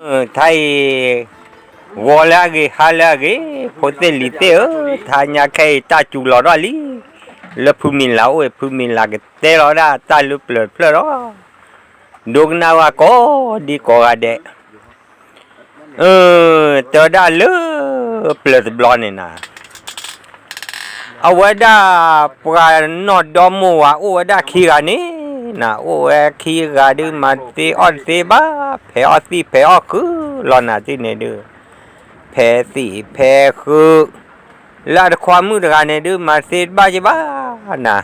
ထါအံၤ ဂီၤလၢအဂ့ၤ ဟါလၢအဂ့ၤ ဖိသ့ၣ်လံၤသ့ၣ်ဧၢ, ထါညါခဲအံၤ တၢ်စူၤလီၤထီၣ်လံ, လၢဖုမံၤလၤအိၣ်အံၤ ဖုမံၤလၤကတဲလီၤဝဲဒၣ်တၢ်လၢပျၢၤတဖျၢၣ်လီၤ. ဒိကနၣ်ဝဲကိးဒံကိးဂၤဒဲး, တဲဝဲဒၣ်လၢပျၢၤတဘျီန့ၣ်နၤ အဝဲဒၣ်ပှၤနီၢ်ဒီမိၢ်ဝၤအိၣ်ဝဲဒၣ်ခံဂၤန့ၣ်နၤ, အိၣ်ဝဲခံဂၤဒုး မၤသ့အီၣ်တသ့ဘၣ်, ဖဲးအီၣ်သံၣ်ဖဲးအီၣ်ဃုာ်လီၤနၤ ထံၣ်န့ၣ်ဒုး, ဖဲးသံၣ်ဖဲးဃုာ်, လၢအတခွါမုၣ်တဂၤန့ၣ်ဒုး မၤသ့တဘၣ်က့ၤဘၣ်နၤ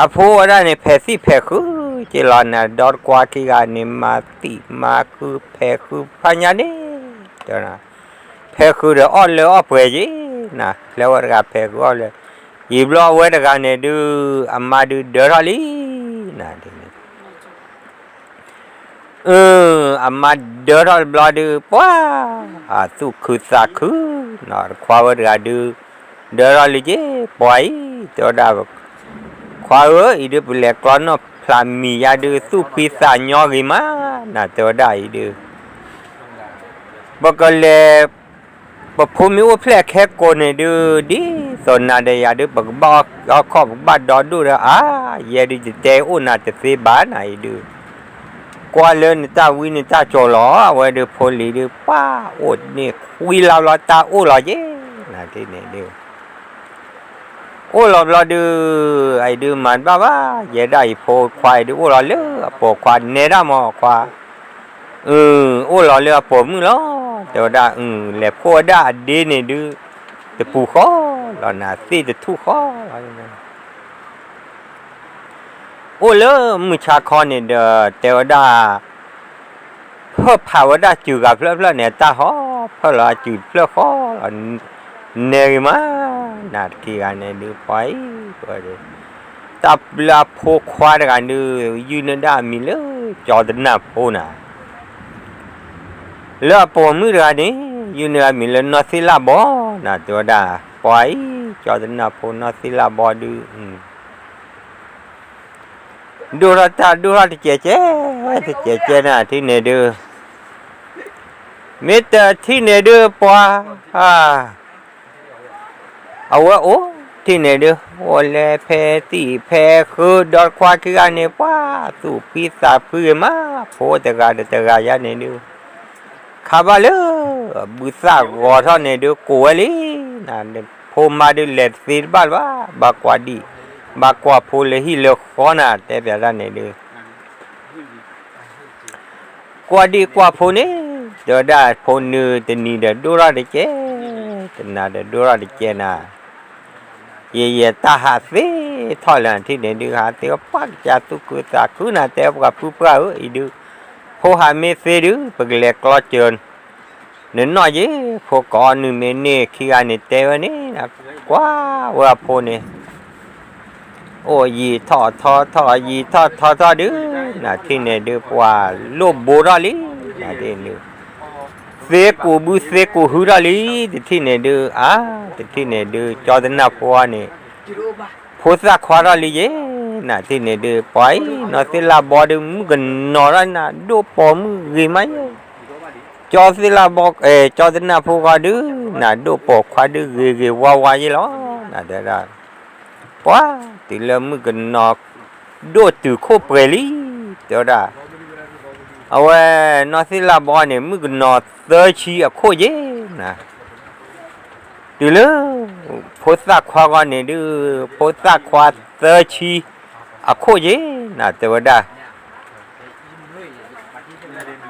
အဖိဝဲဒၣ်န့ၣ် ဖဲးသံၣ်ဖဲးဃုာ်က့ၤလီၤနၤ, ဒီတခွါခံဂၤန့ၣ် မၤသံၣ်မၤဃုာ်ဖဲးဃုာ်ဖးညါန့ၣ်, ဖဲးဃုာ်ဒီးအီၣ်လၢအီၣ်ပှဲၤက့ၤနၤ, ဖဲးဝဲတဂၤဖဲးဃုာ်အီၣ်လၢ, ယံာ်ဘျီအဝဲတဂၤန့ၣ်ဒုး အမါဒုးဒၢထီၣ်လံနၤ အမါဒၢထီၣ်တဘျီဒုး ပှၤသူၣ်ခုသးခုနီၤ, တခွါဝဲတဂၤဒုး ဒၢထီၣ်လံက့ၤ ပှၤအံၤ တဲဝဲဒၣ်, ခွါဧၢ, အံၤဒုး ပလဲၤကျီနီၣ်ဖျးမံၤယါဒုး သူၣ်ဖှံသးညီဂ့ၤမးနၤ တဲဝဲဒၣ်အံၤဒုး ပကလဲၤ, ပဖိမ့ၢ်အိၣ်ဖျဲၣ်ခဲကိာ်န့ၣ်ဒုး ဒ်သိးနၤဒီးယၤဒုး ပကဘၣ်အီၣ်ခီၣ် ပကဘၣ်ဒီဒိၣ်ဒီး အါ, ယဲဒုး ယတဲအိၣ်နၤတသ့ဘၣ်နၤအံၤဒုး, ကွၢ်လၢနတၢ်ဝံနတၢ်ကၠီၤလီၤ, အဝဲဒုးဖိလံၤဒုး ပှၤအိၣ်န့ၢ်ခွံလါဘျီ တၢ်အိၣ်လီၤက့ၤနၤ ထံၣ်န့ၣ်ဒုး အိၣ်လီၤဘျီဒုး, အံၤဒုးမၤတဘၣ်ဘၣ်, ယဲဒၣ်အံၤဖိခွါအံၤဒုး အိၣ်လီၤလၢအပိာ်ခွါ နဲဒၣ်မးခွါ, အိၣ်လီၤလၢအပိာ်မုၣ်လီၤ, တဲဝဲဒၣ်, လဲၤဖှိၣ်ဝဲဒၣ်အဒ့န့ၣ်ဒုး တပူၤဃီလီၤနၤ သ့ၣ်တထူၣ်ဃီလီၤ အိၣ်လၢမုၢ်ဆါခီန့ၣ်ဒီး တဲဝဲဒၣ်, ဖၢၣ်ဖးဝဲဒၣ်စုၤဂၤဖျၢၣ်ဖျၢၣ်န့ၣ် တၢ်ဟီ ဖၢၣ်လီၤအစုၤတဖျၢၣ်ဃီလီၤ, နဲဂ့ၤမးနၤ တခံဂၤန့ၣ်ဒုး ပှၤအံၤ တၢ်လၢအဖိခွါတဂၤဒုး ယုၢ်န့ၢ်ဒၣ်အမံၤလၢ ကၠီတနၢ်ဖိနၤ လၢအပိာ်မုၣ်တဂၤန့ၣ် ယုၢ်န့ၢ်အမံၤလၢနီၢ်သ့ၣ်လၣ်ဘီနၤ တဲဝဲဒၣ်, ပှၤအံၤ ကၠီတနၢ်ဖိနီၢ်သ့ၣ်လၣ်ဘီဒုး ဒိၣ်ထီၣ်တၢ်ဒိၣ်ထီၣ်တကဲးကဲး, တကဲးကဲးနၤ ထံၣ်န့ၣ်ဒုး, မ့ၢ်တထံၣ်န့ၣ်ဒုး ပှၤ အဝဲအိၣ်ထံၣ်န့ၣ်ဒုး အိၣ်လၢဖဲသံၣ်ဖဲဃုာ် ဒီတခွါခံဂၤန့ၣ် ပှၤသူၣ်ဖှံသးဖှံဂ့ၤမး ဖိတဂၤဒီးတဂၤယါန့ၣ်ဒုး ခါဘၣ်လၢ ဘုသၣ်ဂီၤထီၣ်န့ၣ်ဒုး ကိးဝဲလံ, ဖိမါဒုးလဲၤတသ့တဘၣ်လၢၤဘၣ်, ဘၣ်ကွၢ်ဒံၣ် ဘၣ်ကွၢ်ဖိလၢဟံၣ်လၢဃီနၤ တဲပျးတၢ်န့ၣ်ဒုး ကွၢ်ဒံၣ်ကွၢ်ဖိန့ၣ်, တဲဝဲဒၣ်ဖိနုၤတနံၤဒီးဒိၣ်ထီၣ်တကဲး, တနၤဒီးဒိၣ်ထီၣ်တကဲးနၤ, ယဲယဲတၢ်ဟးသ့ထီၣ်လၢထံၣ်န့ၣ်ဒုး ဟးသ့ပှၤကစၢ်သူၣ်ခုသးခုနၤ တဲပှၤဖုပှၢ်ဧၢ အံၤဒုး, ဖိဟးမ့ၢ်သ့ဒုး ပကလဲၤကျီစၢၤ နနီၢ်ယ့ၢ် ဖိကအီၣ်နုၢ်မ့ၢ်န့ၢ်ခံဂၤန့ၣ် တဲဝဲန့ၣ် ကွၢ်ဝဲအဖိန့ၣ် အိၣ်ယံာ်ထီၣ်ထီထီၣ် ယံာ်ထီၣ်ထီထီၣ်ဒုး နထံၣ်န့ၣ်ဒုး ပှၤလိၣ်ဘိထီၣ်လံ, နထံၣ်န့ၣ်ဒုး သ့ကူးဘုသ့ကူးဟုထီၣ်လံ, တထံၣ်န့ၣ်ဒုး အါ တထံၣ်န့ၣ်ဒုး ကၠီတနၢ်ဖိန့ၣ် ဖိသၣ်ခွါထီၣ်လံယ့ၢ်, နထံၣ်န့ၣ်ဒုး ပှၤအံၤ နီၢ်သ့ၣ်လၣ်ဘီဒုး မုၣ်ကနီၤထီၣ်နၤ ဒိၣ်ပိာ်မုၣ်ဂ့ၤမးယ့ၢ်, ကၠီသ့ၣ်လၣ်ဘီ ကၠီတနၢ်ဖိဃီဒုး နဒိၣ်ပိာ်ခွါဒုးဂ့ၤဂ့ၤဝါဝါယ့ၢ်လီၤ, နတဲဒၣ် ပှၤ တုၤလၢမုၣ်ကနီၤ ဒိၣ်တုၤခိၣ်ပှဲၤလံ, တဲဝဲဒၣ် အဝဲ နီၢ်သ့ၣ်လၣ်ဘီန့ၣ် မုၣ်ကနီၤသၢဆံအခိၣ်ယ့ၢ်နၤ, တုၤလၢ ဖိသၣ်ခွါဂီၢ်န့ၣ်ဒုး ဖိသၣ်ခွါသၢဆံအခိၣ်ယ့ၢ်နၤ တဲဝဲဒၣ်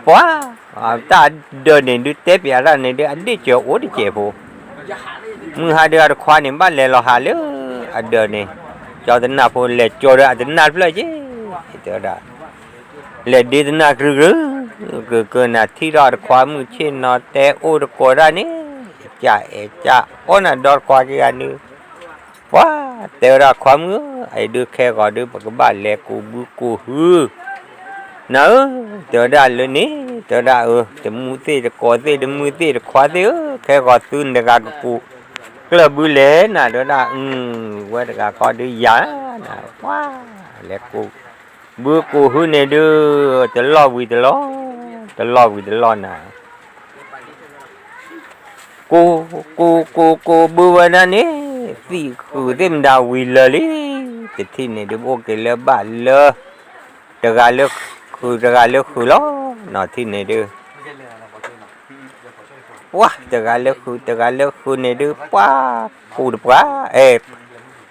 ပှၤ တၢ်အဒၢးန့ၣ်ဒုး တဲပျးတၢ်န့ၣ်ဒုး အဒ့ၣ်စၢၤအိၣ်တစဲးဖိ, မုၢ်ဟါဒုးအတခွါန့ၣ် ဘၣ်လဲၤလီၤဟးလၢအဒၢးန့ၣ်, ကၠီတနၢ်ဖိလဲၤကၠီဒီးအတနၢ်တဖျၢၣ်က့ၤ, တဲဝဲဒၣ် လဲၤဒ့တနၢ်ကြုးကြုး, ကြုးကြုးနၤထံၣ်ထီၣ်အတခွါမုၣ်ဆ့ၣ်နီၤတဲအိၣ်တကိးဒၣ်န့ၣ်, ကၢ်အဲၣ်ကၢ်အီၣ်နၤဒီတခွါက့ၤဂၤဒုး ပှၤ တဲဝဲဒၣ်ခွါမုၣ်ဧၢ, အံၤဒုးခဲဂီၤဒုး ပကဘၣ်လဲၤကူးဘုကူးဟု, နၤဧၢ, တဲဝဲဒၣ်လၢန့ၣ်, တဲဝဲဒၣ်အၢ တမုၢ်သ့ၣ်တကိးသ့ၣ် တမုၢ်သ့ၣ်တခွါသ့ၣ်ဧၢ, ခဲဂီၤသုန့ၣ်တဂၤကကူး ကျၢၢ်ဘုလဲၣ်နၤ တဲဝဲဒၣ်, ဝဲတဂၤဃီဒုးယၤနၤ, ပှၤ လဲၤကူး ဘုကူးဟုန့ၣ်ဒုး တလီၢ်ဝံၤတလီၢ် တလီၢ်ဝံၤတလီၢ်နၤ, ကိးကိးကိးကိးဘုဝဲဒၣ်န့ၣ်, သံၣ်ဃုာ်သ့ၣ်မတၤဝံၤလၢာ်လံ, တထံၣ်န့ၣ်ဒုး အိၣ်က့ၤလၢဘၣ်လၢ တဂၤလၢဃုာ်တဂၤလၢဃုာ်လီၤ, နထံၣ်န့ၣ်ဒုး ပှၤတဂၤလၢဃုာ်တဂၤလၢဃုာ်န့ၣ်ဒုး ပှၤ ပိာ်တပှၤ, အဲၣ်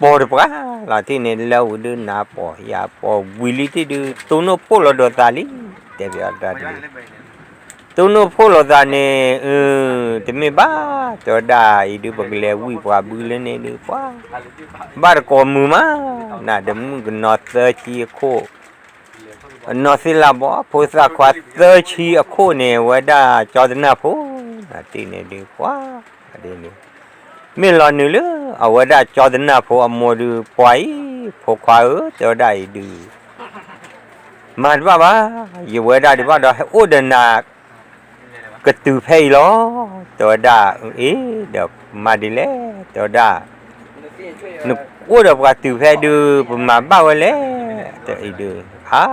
ပိာ်တပှၤ, လီၤတံၢ်န့ၣ် လၢဝံၤဒုးနၤပိာ်ယၤပိာ်ဝံၤလံတံၢ်ဒုး တိၢ်နီၣ်ဖှိၣ်လီၤဒီးသးလံ, တဲဘၣ်တၢ်ဒုး တိၢ်နီၣ်ဖှိၣ်လီၤသးန့ၣ်, အၢ တမ့ၢ်ဘၣ်, တဲဝဲဒၣ်အံၤဒုး ပကလဲၤဝံၣ်ပှၤဘုလၢန့ၣ်ဒုး ပှၤ ဘၣ်တကိးမုာ်မး, နၤဒီးမုၣ်ကနီၤသၢဆံအခိၣ် အနီၢ်သ့ၣ်လၢဘီ ဖိသၣ်ခွါသၢဆံအခိၣ်န့ၣ် ဝဲဒၣ်ကၠီတနၢ်ဖိ, နထံၣ်န့ၣ်ဒုး ပှၤ မ့ၢ်လီၤနုာ်လၢ အဝဲဒၣ်ကၠီတနၢ်ဖိအမိၢ်ဒုး ပှၤအံၤ ဖိခွါဧၢ တဲဝဲဒၣ်အံၤဒုး မၤတဘၣ်ဘၣ်, ယဝဲဒၣ်ဒုးဘၣ်ဒီး ဟဲအိၣ်ဒီးနၤ ကတုၤဖဲအံၤလီၤ, တဲဝဲဒၣ်အ့ၣ် ဒီးမၤဒ်လဲၣ် တဲဝဲဒၣ် နအိၣ်ဒီးပှၤတုၤဖဲဒုး ပမၤဘၣ်ဝဲလဲၣ်, တဲအံၤဒုး အါ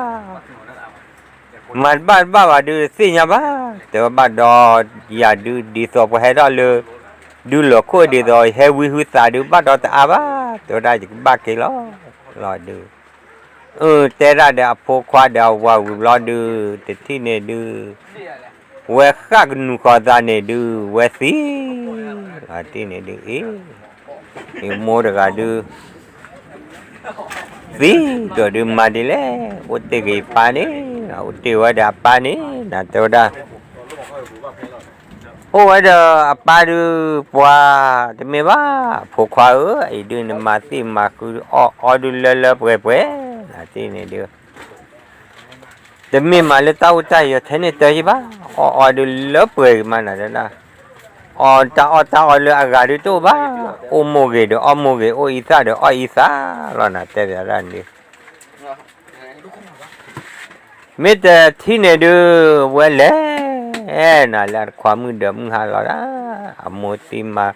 မၤတဘၣ်တဘၣ်ဘၣ်ဒုး သ့ၣ်ညါဘၣ်, တဲဝဲဘၣ်ဒီး ယၤဒုး ဒ်သိးပှၤဟဲထီၣ်လၢ ဒုးလီၢ်ခိၣ်ဒ်သိး ဟဲဝံဟုသးဒုး ဘၣ်ဒီးတအါဘၣ်, တဲဝဲဒၣ် ယကဘၣ်က့ၤလီၤ, လီၤဒုး အၢ တဲဒၣ်ဒီးအဖိခွါဒီးအဝၤဝံၤဘျီဒုး တထံၣ်န့ၣ်ဒုး ဝဲဃၣ်ကနူၤဃီၤသးန့ၣ်ဒုး ဝဲသံ လီၤတံၢ်န့ၣ်ဒုး အ့ၣ် အမိၢ်တဂၤဒုး သံဒီးဒုးမၤဒ်လဲၣ်, အိၣ်တ့ၢ်က့ၤအပၢ်န့ၣ်, အိၣ်တ့ၢ်ဝဲဒီးအပၢ်န့ၣ် နတဲဝဲဒၣ် အိၣ်ဝဲဒီးအပၢ်ဒုး ပှၤ တမ့ၢ်ဘၣ် ဖိခွါဧၢ, အံၤဒုးနမၤသံမၤဃုအီၣ်အီဒုးလၢလၢပှဲၤပှဲၤ နထံၣ်န့ၣ်ဒုး တမ့ၢ်မၤလၢတၢ်အိၣ်တၢ်ယီၤထဲန့ၣ်တၢ်ယံၣ်ဘၣ်, အီၣ်အီဒုးလၢပှဲၤဂ့ၤမးနၤဒၣ်, အီၣ်တၢ်အီၣ်တၢ်အီလၢအဂၤဒုးတအိၣ်ဘၣ်, အိၣ်မိၢ်ဂ့ၤဒီးအီၣ်မိၢ်ဂ့ၤ, အိၣ်အံသၣ်ဒီးအီၣ်အံသၣ်လီၤ နတဲဘၣ်ဒၣ်န့ၣ် မ့ၢ်တထံၣ်န့ၣ်ဒုး ဝဲလဲၤ နၤလၢတခွါမုၣ်ဒီးမုၢ်ဟါလီၤဒၣ်, အမိၢ်သံမၤ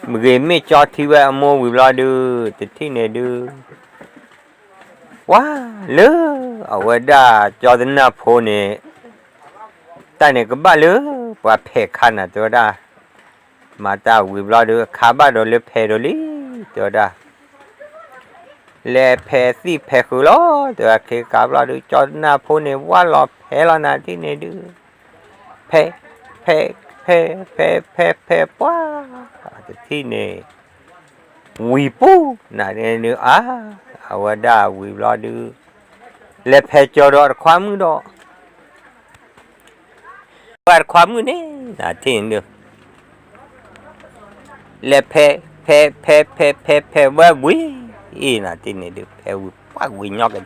မ့ၢ်ဂ့ၤမ့ၢ်ကၠီထံဝဲအမိၢ်ဝံၤဘျီဒုး တထံၣ်န့ၣ်ဒုး ပှၤလၢ အဝဲဒၣ်ကၠီတနၢ်ဖိန့ၣ် တၢ်န့ၣ်ကဘၣ်လၢ ပှၤဖဲးခါနၤတဲဝဲဒၣ်, မၤတၢ်ဝံၤဘျီဒုး အခါဘၣ်ဒီးလၢဖဲးဒီးလံ တဲဝဲဒၣ် လဲၤဖဲးသံၣ်ဖဲးဃုာ်လီၤ တဲဝဲ ခ့ခါဘျီဒုး ကၠီတနၢ်ဖိန့ၣ် ဝၢ်လီၤဖဲးလီၤနၤတထံၣ်န့ၣ်ဒုး ဖဲး ဖဲး ဖဲး ဖဲး ဖဲး ပှၤ တထံၣ်န့ၣ် ဝံၤပူၤ နၤန့ၣ်ဒုး အါ အဝဲဒၣ်ဝံၤဘျီဒုး လဲၤဖဲးကၠီဒီးတခွါမုၣ်ဒီး ပှၤတခွါမုၣ်န့ၣ် နၤတထံၣ်န့ၣ်ဒုး လဲၤဖဲး ဖဲး ဖဲး ဖဲး ဖဲး ဖဲးဝဲဝံၤ အံၤ နၤတထံၣ်န့ၣ်ဒုး ဖဲးဝံၤ ပှၤဝံၤညီ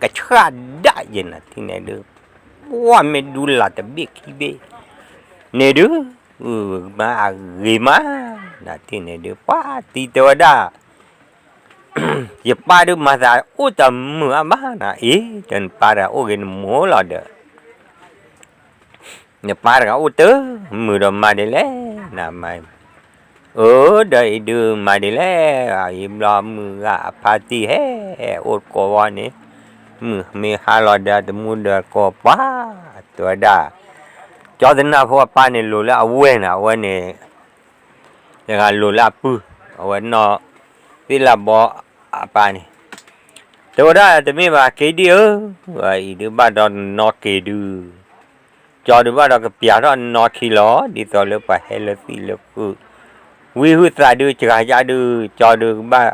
ကဆှၣ်ဒၣ်ယဲ နၤတထံၣ်န့ၣ်ဒုး ပှၤမ့ၢ်ဒူလၢ်တဘ့ၣ်ခံဘ့ၣ် န့ၣ်ဒုး မၤအဂ့ၤမး နၤတထံၣ်န့ၣ်ဒုး ပှၤတံၤတဲဝဲဒၣ် ယပၢ်ဒုးမၤသးအိၣ်တမုာ်အါဘၣ်နၤ အံၤ ဒီးနပၢ်တဂၤအိၣ်ဂ့ၤနမိၢ်လီၤဒီး နပၢ်တဂၤအိၣ်တမုာ်ဒီးမၤဒ်လဲၣ် နမၤ အၢ ဒီးအံၤဒုးမၤဒ်လဲၣ် အံၤဘျီမုၢ်ဂၤအဖါတံၢ်ဟဲ အိၣ်တကိးဝဲန့ၣ် မုၢ်မ့ၢ်ဟါလီၤဒီးတမူဒီးကိးပှၤ တဲဝဲဒၣ် ကၠီတနၢ်ဖိအပၢ်န့ၣ်လိၤလၢအဝဲၢ်နၤ အဝဲန့ၣ် တဂၤလိၤလၢအပုၢ် အဝဲနီၢ်သ့ၣ်လၢဘီအပၢ်န့ၣ် တဲဝဲဒၣ်တမ့ၢ်ဘၣ်က့ၤဒံၣ်ဧၢ အံၤဒုးဘၣ်ဒီးနနီၢ်က့ၤဒုး ကၠီဒုးဘၣ်ဒီးကပျးထီၣ်နနီၢ်ခံလီၤ ဒ်သိးလၢပှၤဟဲလၢသံၣ်လၢဃုာ် ဝံဟုသးဒုး စှၤယါဒုး ကၠီဒုးကဘၣ်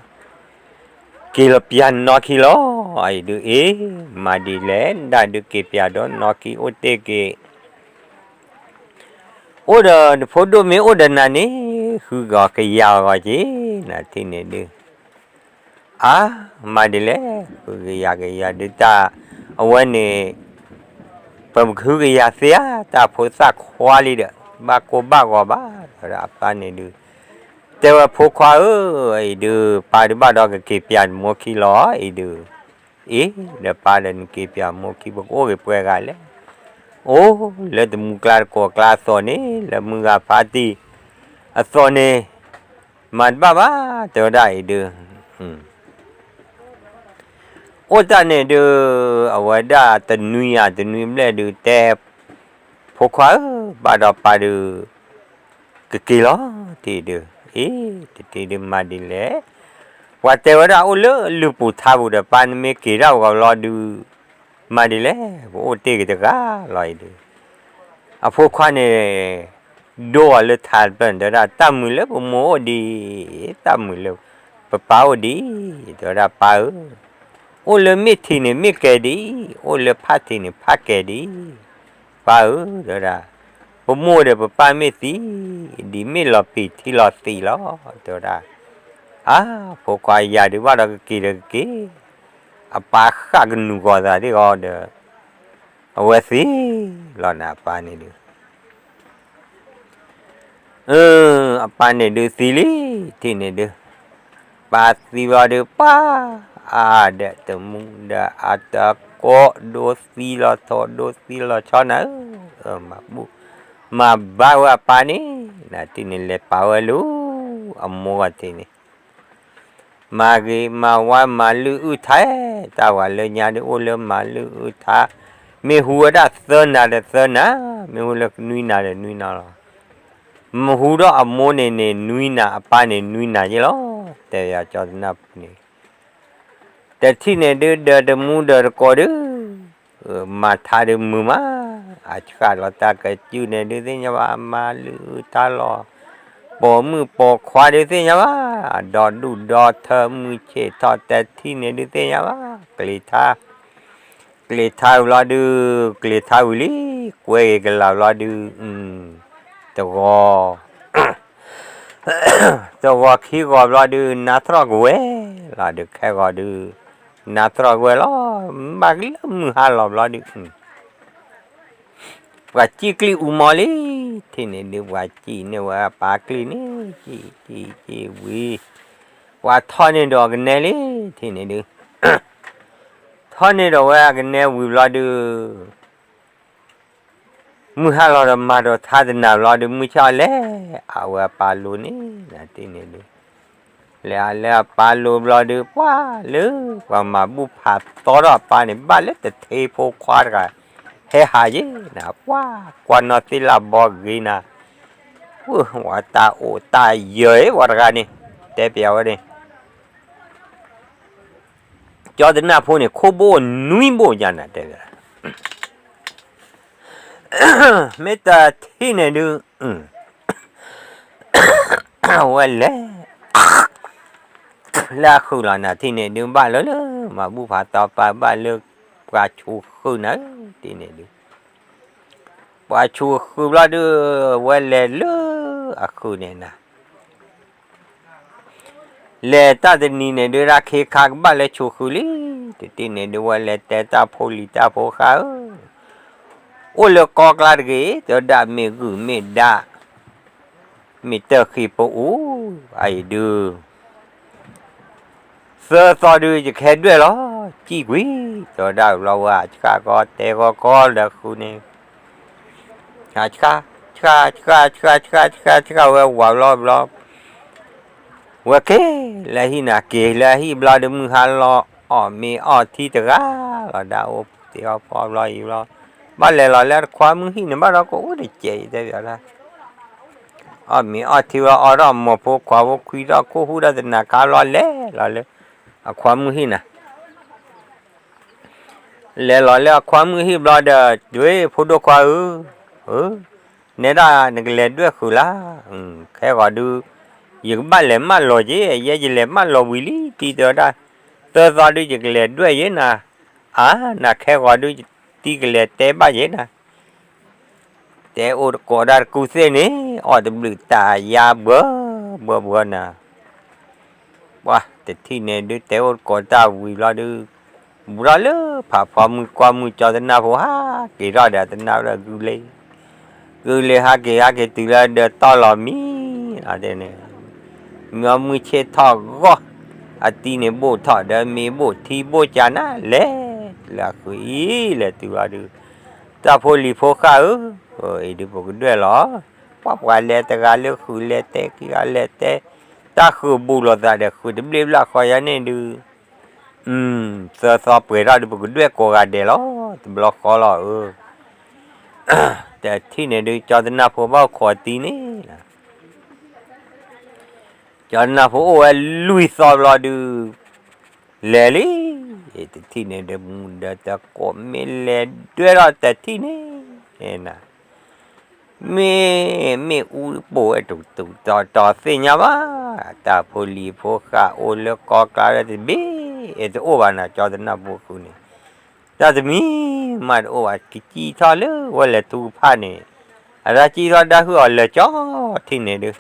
က့ၤလီၤပျးနနီၢ်ခံလီၤ အံၤဒုးအ့ၣ် မၤဒ်လဲၣ် ဒၣ်ဒုးက့ၤပျးဒီးနနီၢ်ခံအိၣ်တ့ၢ်က့ၤ အိၣ်ဒီးနဖိဒိၣ်မ့ၢ်အိၣ်ဒီးနၤန့ၣ် ဃုဂီၤကယၤဂီၤက့ၤ နၤတထံၣ်န့ၣ်ဒုး အါ မၤဒ်လဲၣ် ဃုကယၤကယၤဒုးတၢ် အဝဲန့ၣ် ပကဟုကယၤသ့ဧါ တၢ်ဖိသၣ်ခွါလံဒီး ဘၣ်ကိၢ်ဘၣ်ဂီၤဘၣ် တဲဝဲဒၣ်အပၢ်န့ၣ်ဒုး တဲဝဲဖိခွါဧၢ အံၤဒုး ပၢ်ဒုးဘၣ်ဒီးကက့ၤပျးမိၢ်ခံလီၤ အံၤဒုး အ့ၣ် ဒီးပၢ်ဒီးနက့ၤပျးမိၢ်ခံ ပကအိၣ်ဂ့ၤပှဲၤဂၤလဲၣ် အိၣ်လၢတမူကျါတကိးကျါအသိးန့ၣ် လၢမုၢ်ဂၤဖါတံၢ်အသိးန့ၣ် မၤတဘၣ်ဘၣ် တဲဝဲဒၣ်အံၤဒုး အိၣ်တၢ်န့ၣ်ဒုး အဝဲဒၣ်တနွံယၤတနွံဘျဲၣ်ဒုးတဲ ဖိခွါဧၢ, ဘၣ်ဒီးပၢ်ဒုး ကက့ၤလီၤတံၢ်ဒုး, အ့ တထံၣ်ဒုးမၤဒ်လဲၣ်, ပှၤတဲဝဲဒၣ်အိၣ်လၢလုၢ်ပူၤထါပူၤဒီး ပၢ်နမ့ၢ်က့ၤတၢ်ဂီၤလီၤဒုး မၤဒ်လဲၣ်, ပအိၣ်တ့ၢ်က့ၤတဂၤလီၤအံၤဒုး, အဖိခွါန့ၣ် ဒိအီၤလၢထးတဖျၢၣ်န့ၣ် တဲဝဲဒၣ် တၢ်မုာ်လၢပမိၢ်အိၣ်ဒံး, တၢ်မုာ်လၢပပၢ်အိၣ်ဒံး, တဲဝဲဒၣ်ပၢ်ဧၢ, အိၣ်လၢမ့ၢ်ထံးန့ၣ်မ့ၢ်ကဲဒံး, အိၣ်လၢဖးထံးန့ၣ်ဖးကဲဒံး, ပၢ်ဧၢ, တဲဝဲဒၣ် ပမိၢ်ဒီးပပၢ်မ့ၢ်သံ, ဒ်မ့ၢ်လီၤပံာ်ထံလီၤသံးလီၤ, တဲဝဲဒၣ်, အါ ဖိခွါယၤဒုးဘၣ်ဒီးကက့ၤဒီးကက့ၤ, အပၢ်ဃၣ်ကနူၤဂီၤသးဒ်ဂီၤဒီး အဝဲသံလီၤနၤအပၢ်န့ၣ်ဒုး အပၢ်န့ၣ်ဒုးသံလံ, ထံၣ်န့ၣ်ဒုး, ပၢ်သံဘျီဒုး ပၢ်အါဒီးတမူဒီးအတကိး ဒိသံလီၤထီၣ် ဒိသံလီၤဆီနၤဧၢ, မၤဘူၣ်မၤဘါဝဲအပၢ်န့ၣ်, နထံၣ်န့ၣ်လဲၤပာ်ဝဲလၢ အမိၢ်ဂီၤထံးန့ၣ် မၤဂ့ၤမၤဝါ မၤလုၢ်အုၣ်ထါ, တၢ်ဝၤလၢညါဒုးအိၣ်လၢမၤလုၢ်အုၣ်ထါ, မ့ၢ်ဟူဝဲဒၣ်သၢနၤဒီးသၢနၤ, မ့ၢ်ဟူလၢနွံနၤဒီးနွံနၤလီၤ. မ့ၢ်ဟူဒီးအမိၢ်န့ၣ်န့ၣ် နွံနၤ, အပၢ်န့ၣ်နွံနၤယ့လီၤ, တဲယၤကၠီတနၢ်ဖိန့ၣ် တထံၣ်န့ၣ်ဒုး ဒီးတမူဒီးတကိးဒုး မၤထါဒုးမုာ်မး, အဆှၣ်လီၤတၢ်ကစုၢ်န့ၣ်ဒုးသ့ၣ်ညါဘၣ်, မၤလုၢ်အုၣ်ထါလီၤ, ပိာ်မုၣ်ပိာ်ခွါဒုးသ့ၣ်ညါဘၣ်, ဒီဒူၣ်ဒီထၢ မုၢ်ဆ့ၣ်ထီၣ် တထံၣ်န့ၣ်ဒုးသ့ၣ်ညါဘၣ်, ကျ့ထါ, ကျ့ထါဝံၤဘျီဒုး, ကျ့ထါဝံၤလံ, ကွဲက့ၤကလၤဘျီဒုး, တဂီၤ တဂီၤခံဂီၤဘျီဒုး နါတြီၢ်ကဝဲၤလီၤဒုး ခဲဂီၤဒုး နါတြီၢ်ကဝဲၤလီၤ, ဘၣ်ကလၢမုၢ်ဟါလီၤဘျီဒုး ပှၤစံၣ်ကျံၣ်အူမီလံ, ထံၣ်န့ၣ်ဒုး ပှၤစံၣ်န့ၢ်ဝဲအပၢ်ကျံၣ်န့ၣ်, စံၣ်စံၣ်စံၣ်ဝံၤ, ပှၤထီၣ်န့ၢ်ဒီးကနဲလံ, ထံၣ်န့ၣ်ဒုး ထီၣ်န့ၢ်ဒီးဝဲအကနဲဝံၤဘျီဒုး မုၢ်ဟါလီၤဒီးမၤဒီးထါတနၤဘျီဒုး မုၢ်ဆ့ၣ်အီၤလဲၤအဝဲအပၢ်လိၤန့ၣ်, နထံၣ်န့ၣ်ဒုး လဲၤအလဲၤအပၢ်လိၤဘျီဒုး ပှၤလၢပှၤမၤဘူၣ်ဖးသီထီၣ်အပၢ်န့ၣ် ဘၣ်လၢတထ့ဖိခွါတဂၤ ဟဲဟးယ့ၣ်နၤ, ပှၤကွၢ်နီၢ်သ့ၣ်လၢဘီဂ့ၤနၤ, ဝဲတၢ်အိၣ်တၢ်ယၢၤအံၤ ပှၤတဂၤန့ၣ် တဲပျးဝဲန့ၣ် ကၠီတနၢ်ဖိန့ၣ် ခိၣ်ဘိၣ်နွံဘိၣ်ယါနၤတဲဝဲ, မ့ၢ်တထံၣ်န့ၣ်ဒုး ဝဲလဲၤ လၢအဃုာ်လီၤနၤ, ထံၣ်န့ၣ်ဒုး ဘၣ်လၢလၢ မၤဘူၣ်ဖးသီပၢ် ဘၣ်လၢပှၤဆိၣ်ဃုာ်နၤ, ထံၣ်န့ၣ်ဒုး ပှၤဆိၣ်ဃုာ်ဘျီဒုး ဝဲလဲၤလၢအဃုာ်န့ၣ်နၤ လဲၤတၢ်တနံၤန့ၣ်ဒုး တၢ်ခ့ခါကဘၣ်လၢဆိၣ်ဃုာ်လံ, တထံၣ်န့ၣ်ဒုး ဝဲလဲၤတဲတၢ်ဖိလံၤတၢ်ဖိဃါဧၢ, အိၣ်လၢကီၢ်ကျါတဂ့ၤ, တဲဒၣ်မ့ၢ်ဂုၢ်မ့ၢ်ဒၣ်, မ့ၢ်တၢ်ဃ့ၢ်ပအူ, အအံၤဒုး သၢသီဒုး ယကဟဲဒွဲၣ်လီၤ, စံၣ်ကွံာ်, တဲဒၣ်ဘျီဝဲ ဆှၣ်ကီတဲဂီၤကီဒီးဃုာ်န့ၣ် ဆှၣ်, ဆှၣ်, ဆှၣ်, ဆှၣ်, ဆှၣ်, ဆှၣ်, ဆှၣ်, ဆှၣ်ဝဲဝးဘျီဘျီ, ဝဲက့ၤလၢဟံၣ်နၤ, က့ၤလၢဟံၣ်ဘျီဒုး မုၢ်ဟါလီၤ အီၣ်မ့ၤအီထံတဂၤလီၤ, ဒၣ်အိၣ်တ့ၢ်အီၣ်ဖီဘျီအံၤဘျီ, ဘၣ်လဲၤလီၤလၢတခွါမုၢ်ဟံၣ်န့ၣ် ဘၣ်ဒီးကအိၣ်တစဲးအံၤတဲဘၣ်ဒၣ်, အီၣ်မ့ၤအီထံဝဲ အီထီၣ်မိၢ်ဖိခွါဖိ ခွံထီၣ်ခိၣ်ဟူဒီးတနၤခါဘျီ လဲၤလီၤလၢအခွါမုၢ်ဟံၣ်နၤ လဲၤလီၤလၢအခွါမုၢ်ဟံၣ်ဘျီဒီး ဒွဲၣ်ဖိဒိၣ်ခွါဧၢ, နဲဒၣ်နကလဲၤဒွဲၣ်ဃုာ်လၢ်, ခဲဂီၤဒုး ယကဘၣ်လဲၤမၢလီၤက့ၤ, ယဲယလဲၤမၢလီၤဝံၤလံ တံၤတဲဝဲဒၣ်, သၢသီဒုး ယကလဲၤဒွဲၣ်ယဲနၤ, အါ နၤခဲဂီၤဒုး တံၤကလဲၤတဲဘၣ်ယဲနၤ တဲအိၣ်တကိးဒၣ်တကူသ့ၣ်န့ၣ် အီၣ်တဘျုးတၢ်ယါဘှၢဘှၢဘှၢနၤ, ပှၤတထံၣ်န့ၣ်ဒုး တဲအိၣ်တကိးတၢ်ဝံၤဘျီဒုး ဘူးထီၣ်လၢဖးဖီမုၢ်ကွၢ်မုၢ် ကၠီတနၢ်ဖိဟးက့ၤထီၣ်ဒီး တနၢ်ဝဲဒၣ်ဂုာ်လံ, ဂုာ်လံဟးက့ၤဟးက့ၤတုၤလၢဒီးတီၢ်လီၤမံလီၤတဲန့ၣ်, မ့ၢ်အီၣ်မုၢ်ဆ့ၣ်ထီၣ်ဂီၢ်, အတံၤန့ၣ်ဘိၣ်ထီၣ်ဒီး မ့ၢ်ဘိၣ်ထံဘိၣ်ကၢနၤလဲၣ်, လၢအဃုာ်အံၤလဲၤတုၤဘျီဒုး တၢ်ဖိလံၤဖိဃၣ်ဧၢ, အံၤဒုးပကဒွဲၣ်လီၤ, ပှၤပှၤလဲၤတဂၤလၢဃုာ်လဲၤတဲ ခံဂၤလဲၤတဲ, တၢ်ဃုာ်ဘူးလိာ်သးဒီး ဃုာ်တဘျ့ဘျၣ်ဃီယါန့ၣ်ဒုး, သၢသီပှဲၤထီၣ်ဒုး ပကဒွဲၣ်ကိးဂၤဒဲးလီၤ, တဘျီဃီလီၤဧၢ, တထံၣ်န့ၣ်ဒုး ကၠီတနၢ်ဖိဘၣ်အိၣ်ခိးတံၢ်န့ၣ်လီၤ. ကၠီတနၢ်ဖိအိၣ်ဝဲလွံၢ်သီဘျီဒုး လဲၤလံ, တထံၣ်န့ၣ်ဒုး မူဒီးတကိးမ့ၢ်လဲၤဒွဲၣ်ထီၣ်တထံၣ်န့ၣ် မ့ၢ် မ့ၣ်အူပိာ်ဝဲတတူာ်တီၤတီၤသ့ၣ်ညါဘၣ်, တၢ်ဖိလံၤဖိဃာ်အိၣ်လၢကီၢ်ကျါလၢတဘ့ၣ်တအိၣ်ဘၣ်နီၤ, ကၠီတနၢ်ဖိဃုာ်န့ၣ် တၢ်တမံၤမးတအိၣ်ဘၣ်, ကစံၣ်ထီၣ်လၢဝဲလဲၤထူကဖၣ်န့ၣ်, အတၢ်စံၣ်ထီၣ်ဒၣ်ဟုၣ်အီၤလၢာ်ကၠီထံၣ်န့ၣ်ဒုး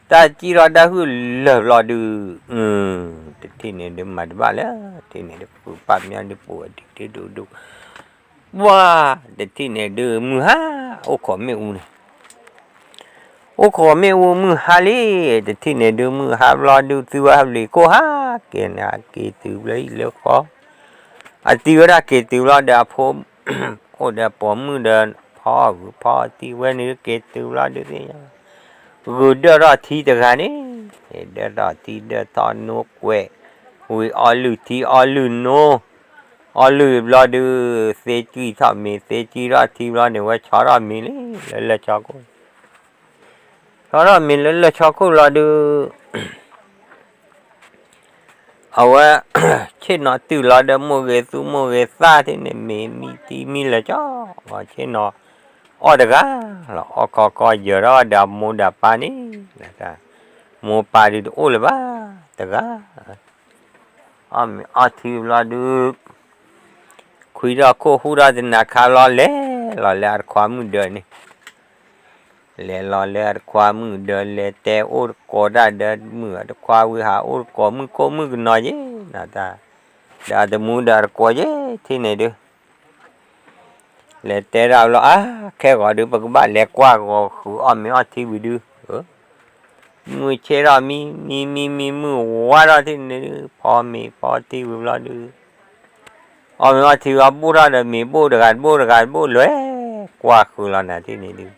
တၢ်စံၣ်ထီၣ်ဒၣ်ဟုၣ်လၢာ်ဘျီဒုး, တထံၣ်န့ၣ်ဒုး မၤတဘၣ်လၢၤ, ထံၣ်န့ၣ်ဒုး ဃုပာ်မၠၣ်ဒုးပိာ်ဝဲဒုးဒုးဒုးဒုး, ပှၤ တထံၣ်န့ၣ်ဒုး မုၢ်ဟါ အိၣ်ခိးမ့ၣ်အူန့ၣ်, အိၣ်ခိးမ့ၣ်အူမုၢ်ဟါလံ, တထံၣ်န့ၣ်ဒုး မုၢ်ဟါဘျီဒုး သုဝဲဟးဘျုးကိၢ်ဟါက့ၤန့ၣ် အက့ၤတုၤလၢဟံၣ်လၢဃီ, အတံၤဝဲဒၣ်က့ၤတုၤဘျီဒီးအဖိ အိၣ်ဒီးပိာ်မုၣ်ဒီးဖီဂုာ်ဖီတံၢ်ဝဲန့ၣ်ဒုး က့ၤတုၤဘျီဒုးသ့ၣ်ညါ, ဂုာ်ဒၢၣ်ထီၣ်ထံတဂၤန့ၣ်, ဒၢၣ်ထီၣ်ထံဒၢၣ်ထီၣ်နိကွဲး, ဝံၤအီလုၢ်ထံအီလုၢ်နိ, အီလုၢ်ဘျီဒုး, သ့ကံၢ်ထီၣ်မ့ၤ သ့ကံၢ်ထီၣ်ထံဘျီန့ၣ် ဝဲဆီထီၣ်မ့ၤလံ လၢလၢၢ်ဆီခိၣ်, ဆီထီၣ်မ့ၤလၢလၢၢ်ဆီခိၣ်ဘျီဒုး အဝဲ ဆ့ၣ်နီၤတုၤလီၤဒီးမိၢ်ဂ့ၤသူမိၢ်ဂ့ၤသၣ်ထံၣ်န့ၣ် မ့ၤမံတံမံလၢာ်ကၠီ, ဆ့ၣ်နီၤအီၣ်တဂၤလီၤ, အီၣ်ခီခီယၢၤထီၣ်ဒီးအမိၢ်ဒီးပၢ်န့ၣ်, မိၢ်ပၢ်ဒုးတအိၣ်လၢၤဘၣ်တဂၤ, အီၣ်မ့ၤအီထံဘျီဒုး ခွံထီၣ်ခိၣ်ဟူထီၣ်တနၤခါလီၤ လဲၤလီၤလၢအတခွါမုၣ်ဒၢးန့ၣ်, လဲၤလီၤလၢအတခွါမုၣ်ဒၢး လဲၤတဲအိၣ်တကိးတၢ်ဒီးမုၣ်အတခွါဝံၤဟးအိၣ်တကိးမုၣ်ခိၣ်မုၣ်ကနီၤယဲ, ဒီးအတမူဒီးအတကိးယဲထံၣ်န့ၣ်ဒုး လဲၤတဲဒၣ်လီၤ အါ ခဲဂီၤဒုး ပကဘၣ်လဲၤကွၢ်ဂီၤဃုာ်အီၣ်မ့ၤအီထံဝံၤဒုး, မုၢ်ဆ့ၣ်ထီၣ်မံ မံမံမံ မုၢ်ဝါထီၣ်ထံၣ်န့ၣ်ဒုး ဖီမ့ၤဖီထံဝံၤဘျီဒုး အီၣ်မ့ၤအီထံဝံၤ အီၣ်ဘိၣ်ထီၣ်ဒီးမ့ၤဘိၣ်တဂၤတဘိၣ်တဂၤတဘိၣ် လဲၤကွၢ်ဃုာ်လီၤနၤထံၣ်န့ၣ်ဒုး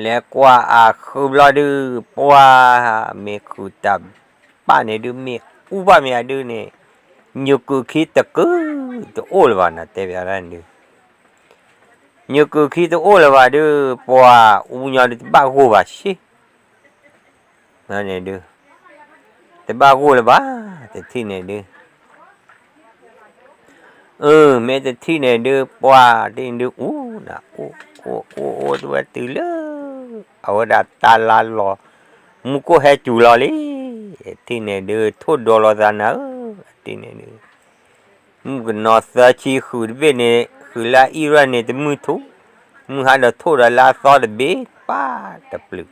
လဲၤကွၢ်အဃုာ်ဘျီဒုး ပှၤမ့ၤဃုာ်တၢ်ဘၣ်န့ၣ်ဒုး မ့ၣ်အူဘၣ်မ့ၢ်အဒုးန့ၣ် ညိၣ်ကုၢ်ခံတကုာ် တအိၣ်လၢၤဘၣ်နၤ တဲဘၣ်ဒၣ်န့ၣ်ဒုး ညိၣ်ကုၢ်ခံတအိၣ်လၢၤဘၣ်ဒုး ပှၤအူညီဒုးတဘၣ်ဂိၢ်ဘၣ်ဆ့ န့ၣ်ဒုး တဘၣ်ဂိၢ်လၢၤဘၣ် တထံၣ်န့ၣ်ဒုး အၢ မ့ၢ်တထံၣ်န့ၣ်ဒုး ပှၤတထံၣ်န့ၣ်ဒုး အူနၤ အိၣ်အိၣ်အိၣ်အိၣ်တဝဲတုၤလၢ အဝဲဒၣ်တၢ်လါလီၤ မူခိၣ်ဟဲစူၤလီၤလံ တထံၣ်န့ၣ်ဒုး ထိၣ်ဒိးလိာ်သးနၤဧၢ တထံၣ်န့ၣ်ဒုး မုၣ်ကနီၤသၢဆံဃုာ်တဘ့ၣ်န့ၣ် ဃုာ်လၢအအံၣ်ရွဲၣ်န့ၣ် တမုၢ်ထူၣ် မုၢ်ဟါဒီးထိၣ်ဒီးလၢအသီတဘ့ၣ် ပၢ်တပျုာ်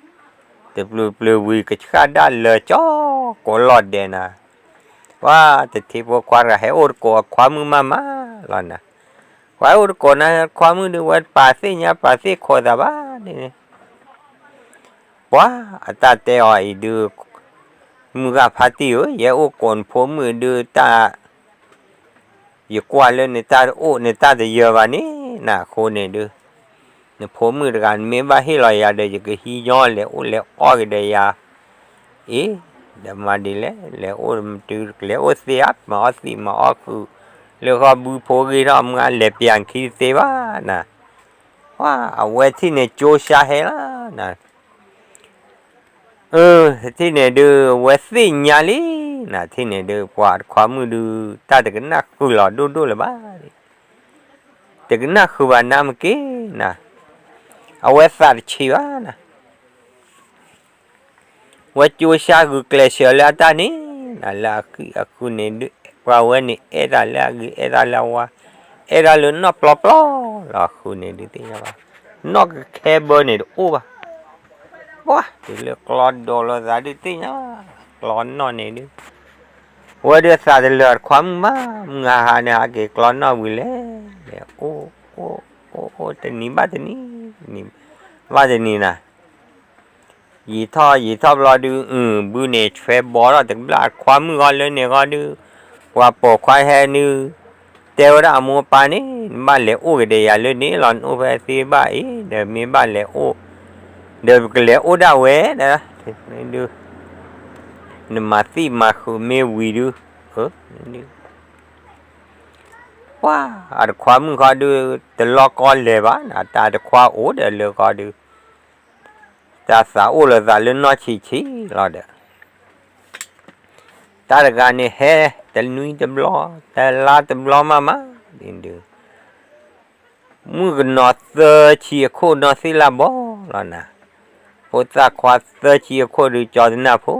တပျုာ်ပျုာ်ဝံၤကဆှၣ်ဒၣ်လၢာ်ကၠီ ကိးလီၢ်ဒဲးနၤ ပှၤတထံၣ်ဖိခွါတဂၤ ဟဲအိၣ်တကိးအခွါမုၣ်မးမးလီၤနၤ ပှၤဟဲအိၣ်တကိးနၤ ခွါမုၣ်ဒုး ဝဲပာ်သ့ၣ်ညါပာ်သ့ၣ်ခိးသးဘၣ်န့ၣ် ပှၤအတၢ်တဲအီၤအံၤဒုး မုၢ်ဂၢ်ဖါတံၢ်ဧၢ ယဲအိၣ်ကိးနဖိမုၣ်ဒုးတၢ် ယကွၢ်လၢနတၢ်တအိၣ် နတၢ်တယၢၤဘၣ်န့ၣ် နအဃိန့ၣ်ဒုး နဖိမုၣ်တဂၤ နမ့ၢ်ဘၣ်ဟ့ၣ်လီၤယၤဒီး ယကဟံးညီလဲၤအိၣ်လဲၤအီၣ်က့ၤဒီးယၤ အ့ ဒီးမၤဒ်လဲၣ် လဲၤအိၣ်မတုၤ လဲၤအိၣ်သ့ဧါ မၤအီၣ်သံးမၤအီၣ်ဃုာ် လၢဃီဘုဖိဂ့ၤထီၣ်မုၢ်ဂၢ် လဲၤပျၢ်ခံတသ့ဘၣ်နၤ ပှၤအဝဲထံၣ်န့ၣ် ကၠိဆါဟဲလီၤနၤ အၢ ထံၣ်န့ၣ်ဒုး ဝဲသ့ၣ်ညါလံနၤ ထံၣ်န့ၣ်ဒုး ပှၤတခွါမုၣ်ဒုး တၢ်တကနၣ်ဃုာ်လီၤဒိၣ်ဒိၣ်လၢၤဘၣ် တကနၣ်ဃုာ်ဘၣ်နၤမ့ၢ်က့ၤနၤ အဝဲသးတဆံးဘၣ်နၤ ဝဲကၠိဆါဂုာ်ကျဲးစၢးလၢအတၢ်န့ၣ်နၤ လၢအဃုန့ၣ်ဒုး ပှၤဝဲန့ၣ် အဲၣ်တၢ်လၢအဂ့ၤ အဲၣ်တၢ်လၢအဝါ အဲၣ်တၢ်လၢနီၢ်ပျီပျီလီၤ အဃုန့ၣ်ဒုးသ့ၣ်ညါဘၣ် နီၢ်ကခဲဘၢန့ၣ်တအိၣ်ဘၣ် ပှၤတုၤလၢကျီဒိးလိာ်သးဒုးသ့ၣ်ညါ ကျီနီၢ်န့ၣ်ဒုး ဝဲဒုးသးတလၢာ်တခွါမုၣ်မး မုၢ်ဟါဟါန့ၣ် ဟးက့ၤကျီနီၢ်ဝံၤလဲၣ် လဲၤအိၣ် အိၣ် အိၣ် အိၣ် တနံၤဘၣ်တနံၤ တနံၤဘၣ်တနံၤနၤ ယံာ်ထီၣ်ယံာ်ထီၣ်ဘျီဒုး အုၣ် ဘုန့ၣ် ဆွဲဘီထီၣ်တဘျၣ်ခွါမုၣ်ဂီၢ်လၢန့ၣ်ဂီၢ်ဒုး ပှၤပိာ်ခွါဟဲနု တဲဝဲဒၣ်အမိၢ်အပၢ်န့ၣ် နဘၣ်လဲၤအိၣ်က့ၤဒီးယၤလၢန့ၣ်လီၤ နအိၣ်ဖဲသ့ဘၣ်အံၤ ဒီးမ့ၢ်ဘၣ်လဲၤအိၣ် ဒီးပကလဲၤအိၣ်ဒၣ်ဝဲဒၣ် ဒုး နမၤသံၣ်မၤဃုာ်မ့ၢ်ဝံၤဒုး အၢ ဒုး ပ ပှၤအတခွါမုၣ်ဃီဒုး တလီၤကီလဲၤဘၣ်နၤ, တၢ်တခွါအိၣ်ဒီးလၢဃီဒုး တၢ်သးအိၣ်လိာ်သးလၢနီၢ်ဆံးဆံးလီၤဒီး တၢ်တဂၤန့ၣ်ဟဲ တနွံတဘျီ တလါတဘျီမးမးဒုး မုၣ်ကနီၤသၢဆံအခိၣ်နီၢ်သ့ၣ်လၢ်ဘီလီၤနၤ, ဖိသၣ်ခွါသၢဆံအခိၣ်ဒုး ကၠီတနၢ်ဖိ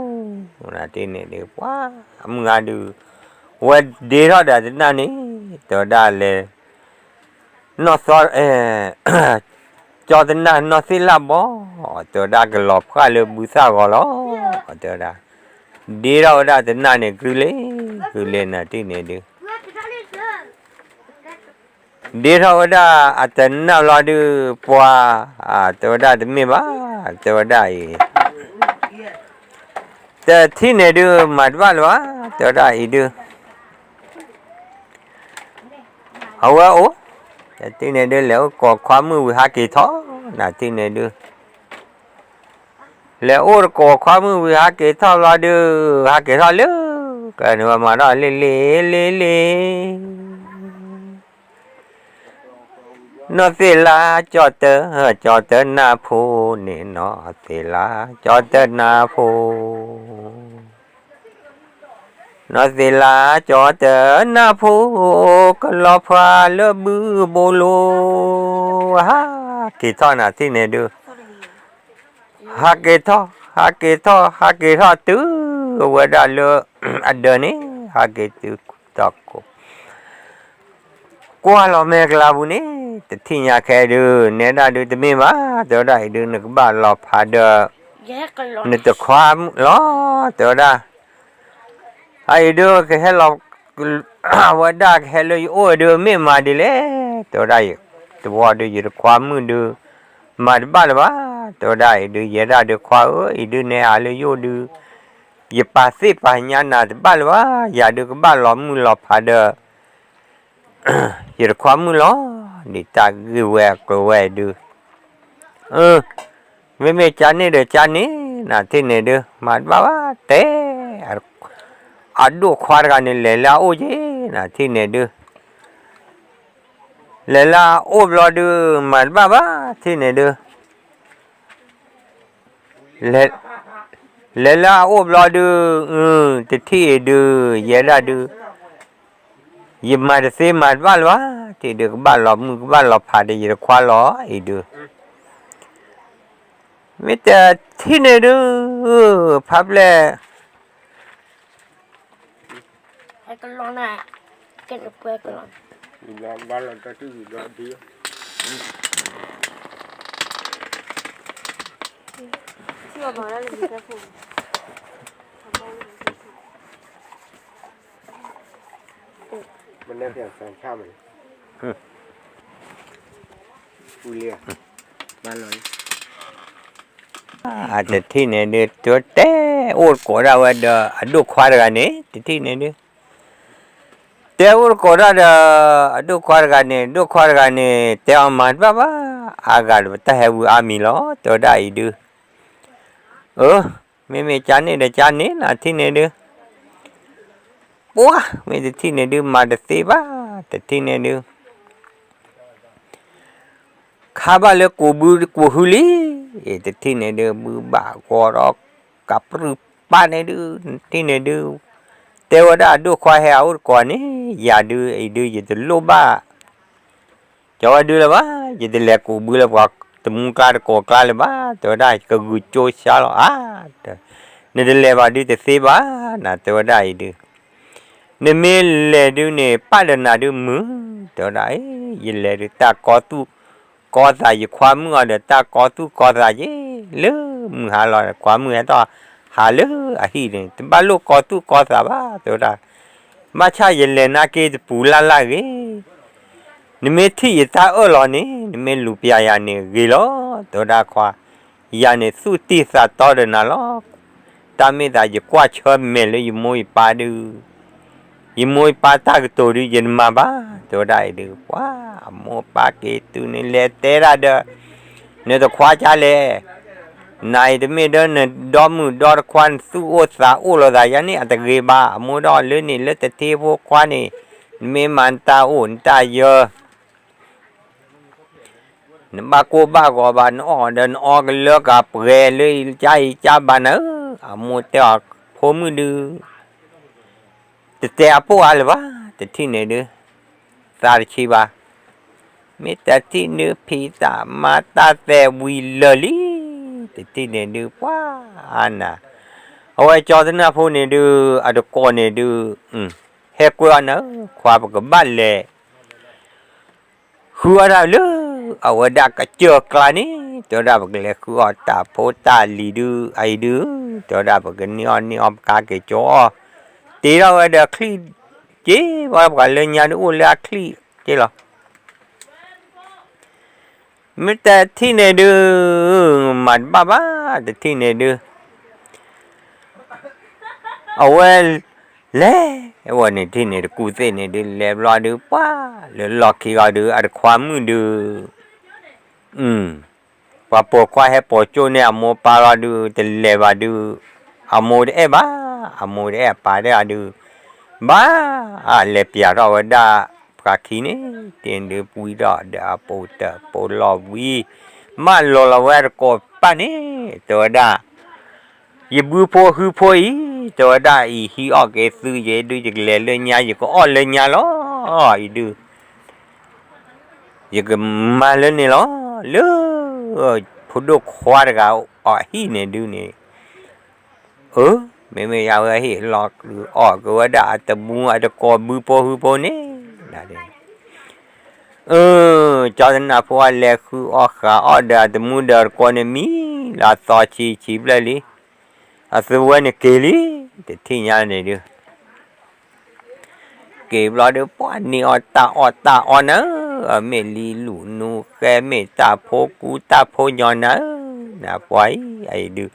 နၤတထံၣ်န့ၣ်ဒုး ပှၤအမုၢ်ဂၤဒုး ဝဲဒ့ထီၣ်ဒီးတနၢ်န့ၣ် တဲဝဲဒၣ်လဲၤ နီၢ်သီ ကၠီတနၢ်နီၢ်သ့ၣ်လၢ်ဘီ တဲဝဲဒၣ်ကလီၤဖှၣ်လၢဘုသၣ်ဂီၤလီၤ တဲဝဲဒၣ် ဒ့ထီၣ်ဝဲဒၣ်တနၢ်န့ၣ် ကုလ့ ကုလ့နၤတထံၣ်န့ၣ်ဒုး ဒ့ထီၣ်ဝဲဒၣ်အတနၢ်ဘျီဒုး ပှၤ တဲဝဲဒၣ်တမ့ၢ်ဘၣ် တဲဝဲဒၣ်အံၤ တထံၣ်န့ၣ်ဒုး မၤတဘၣ်လၢၤဘၣ် တဲဝဲဒၣ်အံၤဒုး အဝဲအိၣ် တထံၣ်န့ၣ်ဒုး လဲၤအိၣ်ကိးခွါမုၣ်ဝံၤဟးက့ၤထီၣ် နၤတထံၣ်န့ၣ်ဒုး လဲၤအိၣ်တကိးခွါမုၣ်ဝံၤဟးက့ၤထီၣ်ဘျီဒုး ဟးက့ၤထီၣ်လၢ ကဲန့ၣ်ဝဲမၤထီၣ်လ့လ့လ့လ့ နီၢ်သ့ၣ်လၢ် ကၠီတၢ ကၠီတၢနၢ်ဖိန့ၣ် နီၢ်သ့ၣ်လၢ် ကၠီတၢနၢ်ဖိ နီၢ်သ့ၣ်လၢ် ကၠီတၢနၢ်ဖိ ကလီၤဖှၣ်လၢဘုဘိလိၤ ဟးက့ၤထီၣ်နၤတထံၣ်န့ၣ်ဒုး ဟးက့ၤထီၣ် ဟးက့ၤထီၣ် ဟးက့ၤထီၣ်တုၤဝဲဒၣ်လၢ အဒၢးန့ၣ် ဟးက့ၤတုၤထီၣ်ကိး ကွၢ်လီၤမဲာ်ကလၤပူၤန့ၣ် တထံၣ်ညါခဲဒုး နဲဒၣ်ဒုးတမ့ၢ်ဘၣ် တဲဝဲဒၣ်အံၤဒုး နကဘၣ်လီၤဖးဒီး နတခွါမုၣ်လီၤ တဲဝဲဒၣ် အအံၤဒုးကဟဲလီၤ အဝဲဒၣ်ကဟဲလၢယအိၣ်ဒုး မ့ၢ်မၤဒ်လဲၣ် တဲဝဲဒၣ် တဝီဒုး ယတခွါမုၣ်ဒုး မၤတဘၣ်လၢၤဘၣ် တဲဝဲဒၣ်အံၤဒုး ယဲဒၣ်ဒုးခွါဧၢ အံၤဒုးနဲဟးလၢယအိၣ်ဒုး ယပာ်သ့ၣ်ပာ်ညါနၤတဘၣ်လၢၤဘၣ် ယၤဒုးကဘၣ်လီၤမုၢ်လီၤဖးဒီး ယတခွါမုၣ်လီၤ ဒ်တၢ်ဂ့ၢ်ဝဲအကျိၤဝဲဒုး မ့မ့ၢ်ကၠါန့ၣ်ဒီးကၠါန့ၣ် နၤတထံၣ်န့ၣ်ဒုး မၤတဘၣ်ဘၣ်တဲ အဒိၣ်ခွါတဂၤန့ၣ် လဲၤလၢအအိၣ်က့ၤ နၤတထံၣ်န့ၣ်ဒုး လဲၤလၢအအိၣ်ဘျီဒုး မၤတဘၣ်ဘၣ် တထံၣ်န့ၣ်ဒုး လဲၤလၢအအိၣ်ဘျီဒုး တထံၣ်အံၤဒုး ယဲဒၣ်ဒုး ယမၤတသ့မၤတဘၣ်လၢၤဘၣ် တထံၣ်ဒုး ကဘၣ်လီၤမုၢ်ကဘၣ်လီၤဖးဒီးယတခွါလီၤအံၤဒုး မ့ၢ်တထံၣ်န့ၣ်ဒုး ဖးဖျဲၣ် အတထံၣ်န့ၣ်ဒုး တဲအိၣ်တကိးဒၣ်ဝဲဒီး အဒိၣ်ခွါတဂၤန့ၣ် တထံၣ်န့ၣ်ဒုး တဲအိၣ်တကိးဒၣ်ဒီး အဒိၣ်ခွါတဂၤန့ၣ် ဒိၣ်ခွါတဂၤန့ၣ် တဲအီၤမၤတဘၣ်ဘၣ် အါဂၤဒီးပတၢ်ဟဲဝံၤအါမံၤလီၤ တဲဝဲဒၣ်အံၤဒုး အၢ မ့မ့ၢ်ကၠါန့ၣ်ဒီးကၠါန့ၣ် နၤတထံၣ်န့ၣ်ဒုး ပှၤ မ့ၢ်တထံၣ်န့ၣ်ဒုး မၤတသ့ဘၣ် တထံၣ်န့ၣ်ဒုး ခါဘၣ်လၢကိးဘုကိးဟုလံ တထံၣ်န့ၣ်ဒုး ဘုဘၣ်ဂီၤဒီး ကပြုၢ်ပာ်န့ၣ်ဒုး တထံၣ်န့ၣ်ဒုး တဲဝဲဒၣ်အဒိၣ်ခွါဟဲအအိၣ်တကိးန့ၣ် ယၤဒုး အံၤဒုး ယတလိၣ်ဘၣ် ကၠီဝဲဒုးလၢၤဘၣ် ယတလဲၤကိးဘုလၢပှၤတမူကျါတကိးကျါလၢၤဘၣ် တဲဝဲဒၣ် ကဂုာ်ကၠိဆါလီၤအါ နတလဲၤဘၣ်ဒုးတသ့ဘၣ် နတဲဝဲဒၣ်အံၤဒုး နမ့ၢ်လဲၤဒုးန့ၣ် ပာ်ဒီးနၤဒုးမုာ် တဲဝဲဒၣ် ယလဲၤဒုးတၢ်ကီသူၣ်ကီသး ယခွါမုၣ်အီၤဒီး တၢ်ကီသူၣ်ကီသးက့ၤ လၢမုၢ်ဟါလီၤ ခွါမုၣ်ဟဲထီၣ်ဟးလၢအဟံၣ်န့ၣ် တဘၣ်လိၣ်ကီသူၣ်ကီသးဘၣ် တဲဝဲဒၣ် ဘၣ်ဆၣ်ယလဲၤနာ်က့တပူၤလၢ်လၢ်ဂ့ၤ နမ့ၢ်ထံၣ်ယတၢ်အၢၣ်လီၤန့ၣ် နမ့ၢ်လူၤပျၢ်ယၤန့ၣ်ဂ့ၤလီၤ တဲဝဲဒၣ်ခွါ ယၤန့ၣ်သူၣ်တံၢ်သးတီဒီးနၤလီၤ တၢ်မ့ၢ်သးယကွၢ်ဆၢမဲာ်လၢယမိၢ်ယပၢ်ဒုး ယမိၢ်ယပၢ်တၢ်ကတိၤဒုး ယတမၤဘၣ် တဲဝဲဒၣ်အံၤဒုး ပှၤအမိၢ်ပၢ်က့ၤတုၤန့ၣ် လဲၤတဲဒၣ်ဒီး နတခွါကလဲၣ် နအံၤတမ့ၢ်ဒီးနဒီမုၣ်ဒီတခွါ နသူၣ်အိၣ်သးအိၣ်လိာ်သးယါန့ၣ် အတဂ့ၤဘၣ် အမိၢ်ဒီးလၢန့ၣ်လၢတထံဖိခွါန့ၣ် နမ့ၢ်မၤနတၢ်အိၣ်နတၢ်ယၢၤ နဘၣ်ကိၢ်ဘၣ်ဂီၤဘၣ် နအီၣ်ဒီးနအီကလၢကပှဲၤလၢကၠါအံၤကၠါဘၣ်နၤဧၢ, အမိၢ်တဲအီၤ ဖိမုၣ်ဒုး တတဲအပိၢ်အါလၢၤဘၣ်, တထံၣ်န့ၣ်ဒုး သးတဆံးဘၣ်, မ့ၢ်တထံၣ်န့ၣ်ဖံးသးမၤတၢ်သဲးဝံၤလၢာ်လံ, တထံၣ်န့ၣ်ဒုး ပှၤအါနၤ, အဝဲကၠီတနၢ်ဖိန့ၣ်ဒုး အတကိးန့ၣ်ဒုး ဟဲကွဲအီၤနၤဧၢ, ခွါပကဘၣ်လဲၤ ဃုအီၣ်တၢ်လၢ အဝဲဒၣ်ကစၢၢ်ကျါန့ၣ် တဲဝဲဒၣ်ပကလဲၤဃုအီၣ်တၢ်ဖိတၢ်လံၤဒုး အအံၤဒုး, တဲဝဲဒၣ်ပကန့ၢ်အီၣ်န့ၢ်အီၣ်ပကက့ၤကၠီအီၣ်, တ့ထီၣ်ဝဲဒီးချံၣ်က့ၤ, ပှၤလၢညါဒုးအိၣ်လၢအချံၣ်က့ၤလီၤ. မ့ၢ်တထံၣ်န့ၣ်ဒုး မၤတဘၣ်ဘၣ်, တထံၣ်န့ၣ်ဒုး အဝဲ လဲၤဝဲန့ၣ် ထံၣ်န့ၣ်တကူၣ်သ့ၣ်န့ၣ်ဒုး လဲၤဘျီဒုး ပှၤလၢလီၢ်ခံဂီၤဒုး အတခွါမုၣ်ဒုး ပှၤပိာ်ခွါဟဲပိာ်ကၠိန့ၢ်အမိၢ်ပၢ်လီၤဒုး တလဲၤဘၣ်ဒုး အမိၢ်တအဲၣ်ဘၣ်, အမိၢ်တအဲၣ်အပၢ်တအဲၣ်အီၤဒုး ဘၣ်လဲၤပျးထီၣ်ဝဲဒၣ် ပှၤခံန့ၣ် တ့ဒုးပှံထီၣ်ဒီးအပိာ်တၢ်ပိာ်လီၢ်ဝံၤ မၢလီၤလီၤဝဲတကိးပၢ်န့ၣ် တဲဝဲဒၣ် ယဘုဖိဟုဖိအံၤ တဲဝဲဒၣ်အံၤ ဟံးအီၣ်က့ၤသုယဲဒုး ယကလဲၤလၢညါ ယကအီၣ်လၢညါလီၤ အံၤဒုး ယကမၤလၢန့ၣ်လီၤ လၢ ဖိဒိၣ်ခွါတဂၤအဟံၣ်န့ၣ်ဒုးန့ၣ် အၢ မ့မ့ၢ်ယဝဲဟ့ၣ်လီၤအီၣ်က့ၤဝဲဒၣ်အတမူအတကိးဘုဖိဟုဖိန့ၣ် အ�ၢ ကၠီတနၢ်ဖိအလဲၤဃုအီၣ်ဃာ်အီၣ်ဒီးအတမူဒီးတကိးန့ၣ်မံၤလၢအသီဆံးဆံးဖျၢၣ်လံ အသုဝဲန့ၣ်က့ၤလံ တထံၣ်ညါန့ၣ်ဒုး က့ၤဘျီဒုး ပှၤန့ၢ်အီၣ်တၢ်အီၣ်တၢ်အီနၤဧၢ, မ့ၢ်လံၤလူၤနူၤဃဲ မ့ၢ်တၢ်ဖိကူတၢ်ဖိညီနၤဧၢ, နပှၤအံၤအံၤဒုး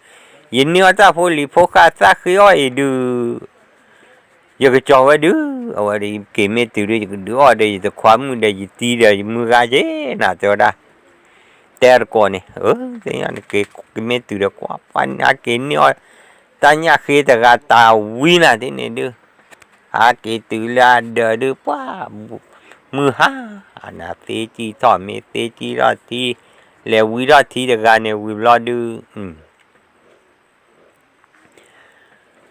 ယန့ၢ်အီၣ်တၢ်ဖိလံၤဖိဃၢ်သၣ်ဃ့အီၣ်အံၤဒုး ယကကၠီၤဝဲဒုး အဝဲဒၣ်ယက့ၤမ့ၢ်တုၤဒုး ယကဒုးအီၣ်ဒီးယတခွါမုၣ်ဒီးယတံၤဒီးယမုၢ်ဂၤက့ၤနၤ တဲဝဲဒၣ် တဲတကိးန့ၣ် အၢ သ့ၣ်ညါနက့ၤကမ့ၢ်တုၤဒီးကွၢ် ပှၤန့ၣ်ဟဲက့ၤန့ၢ်အီၣ် တၢ်ညၣ်ဃ့တဂၤတၢ်ဝံနၤဒ်န့ၣ်ဒုး ဟဲက့ၤတုၤလၢအဒၢးဒုး ပှၤ မုၢ်ဟါ နသ့ကံၢ်ထီၣ်မ့ၢ်သ့ကံၢ်ထီၣ်ထံ လဲၤဝံထီၣ်ထံတဂၤန့ၣ်ဝံၤဘျီဒုး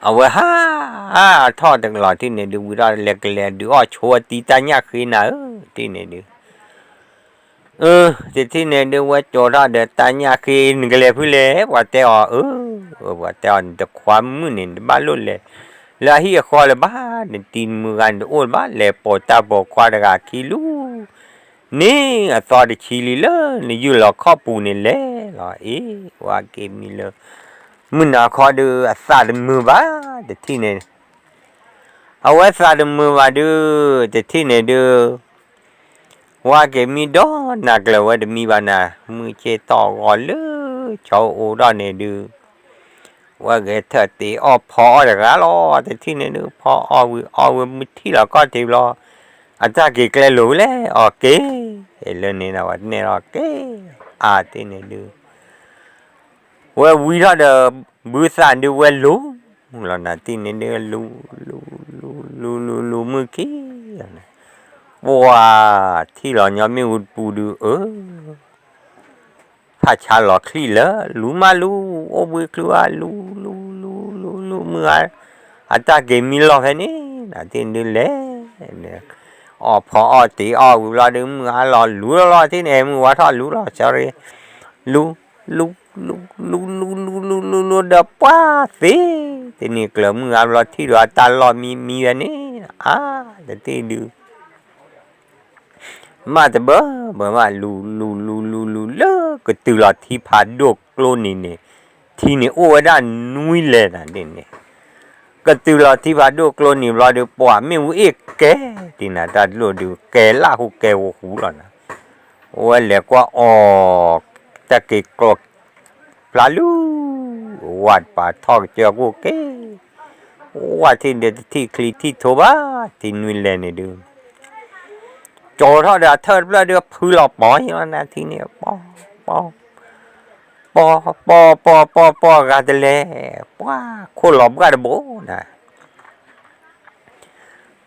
အဝဲဟး ထီၣ်တကလီၤထံၣ်န့ၣ်ဒုး ဝံၤထီၣ်လဲၤကလဲၤဒုးအီၣ်ဆိအတံၤတၢ်ညၣ်ဃ့နၤဧၢ ထံၣ်န့ၣ်ဒုး အၢ တထံၣ်န့ၣ်ဒုး ဝဲကၠီၤထီၣ်ဒီးတၢ်ညၣ်ဃ့ နကလဲၤဖုလဲၣ် ပှၤတဲအီၤ အၢ ပှၤတဲအီၤ နတခွါမုၣ်န့ၣ် နတဘၣ်လိၣ်လဲၤ လၢအဟံၣ်အဃီလၢၤဘၣ် နတံၤနမုၢ်ဂၤန့ၣ်တအိၣ်လၢၤဘၣ် လဲၤပိာ်တၢ်ပိာ်ခွါတဂၤခံလူ န့ၣ်အသီတဆံလံလၢနယုၢ်လီၤခီၣ်ပူၤန့ၣ်လဲၤလီၤ အ့ ဝဲက့ၤမံလၢ မုၢ်နၤခီဒုး အသးတမုာ်ဘၣ် တထံၣ်န့ၣ် အဝဲသးတမုာ်ဘၣ်ဒုး တထံၣ်န့ၣ်ဒုး ဝဲက့ၤမံဒီးနၤကျၢၤဝဲတမံဘၣ်နၤ မုၢ်ဆ့ၣ်ထီၣ်ဂီၤလၢ ဆီအိၣ်ဒီးန့ၣ်ဒုး ဝဲဂဲၤထၢၣ်တ့ၢ်အီၣ်ဖီအီၣ်တဂၤလီၤ တထံၣ်န့ၣ်ဒုး ဖီအီၣ်ဝံၤအီၣ်ဝံၤမုၢ်ထံၣ်လီၤကီၢ်ထံးဘျီ အတၢ်က့ၤကျဲလိၤဝဲလဲၣ် အီၣ်က့ၤ လၢန့ၣ်ဒီးဝဲနဲၣ်လီၤက့ၤ အါတ့ၢ်န့ၣ်ဒုး ဝဲဝံထီၣ်ဒီး ဘုသၣ်ဒုးဝဲလူၤလီၤနၤတ့ၢ်န့ၣ်ဒုး လူၤ လူၤ လူၤ လူၤ လူၤ လူၤမုၢ်ခံ ပှၤထံၣ်လီၤညီမ့ၣ်အူတပူၤဒုး အၢ ဖးဆါလီၤချံၣ်လၢ လူၤမးလူၤ အိၣ်ဘှံးချုးဧါ လူၤ လူၤ လူၤ လူၤ လူၤ မုၢ်ဧါ အတၢ်က့ၤမံလီၤဖဲန့ၣ် နၤတ့ၢ်န့ၣ်ဒုးလဲၤ အီၣ်ဖီအီၣ်တ့ၢ်အီၣ်ဝံၤဘျီဒုး မုၢ်အါလီၤလူၤလီၤလီၤ တ့ၢ်န့ၣ် မုၢ်ဝါထီၣ်လူၤလီၤ ဆီရ့ လူၤ လူၤ လူၤ လူၤ လူၤ လူၤ လူၤ လူၤ လူၤ ဒီးပှၤသ့ တန့ၢ်ကျၢၤမုၢ်အါဘျီထံၣ်ဒီးအတၢ်လီၢ်မံမံဝဲန့ၣ် အါ တတ့ၢ်ဒုး မးတဘၢဘၢမး လူၤ လူၤ လူၤ လူၤ လူၤ လၢကတုၤလီၤထံဖးဒိၣ်ကျိနံၤန့ၣ် ထံန့ၣ်အိၣ်ဝဲဒၣ်နွံလဲၤနၤဒ်န့ၣ် ကတုၤလီၤထံဖးဒိၣ်ကျိနံၤဘျီဒုး ပှၤမ့ၣ်အူအ့ၣ်ကဲ ဒ်နၤတၢ်ဒိၣ်ဒုး ကဲလၢဟူကဲဝီဟူလီၤနၤ ဝဲလဲၤကွၢ်အီၤ တၢ်က့ၤကျီ ဖျါလူၤ ဝဲတပၤထီၣ်ကစၢၢ်ကိၣ်က့ၤ ဝဲထံၣ်ဒီးတထံၣ်ချံထံၣ်ထိဘၣ် ထံနွံလဲၤန့ၣ်ဒုး ကၠီထီၣ်ဒီးအထၢၣ်တဖျၢၣ်ဒုးဖုလီၤပီၤလီၤနၤထံန့ၣ် ပီၤ ပီၤ ပီၤ ပီၤ ပီၤ ပီၤ ပီၤ ဂၤတလဲၤ ပှၤခိၣ်လီၤဘှၢ်တဘိနၤ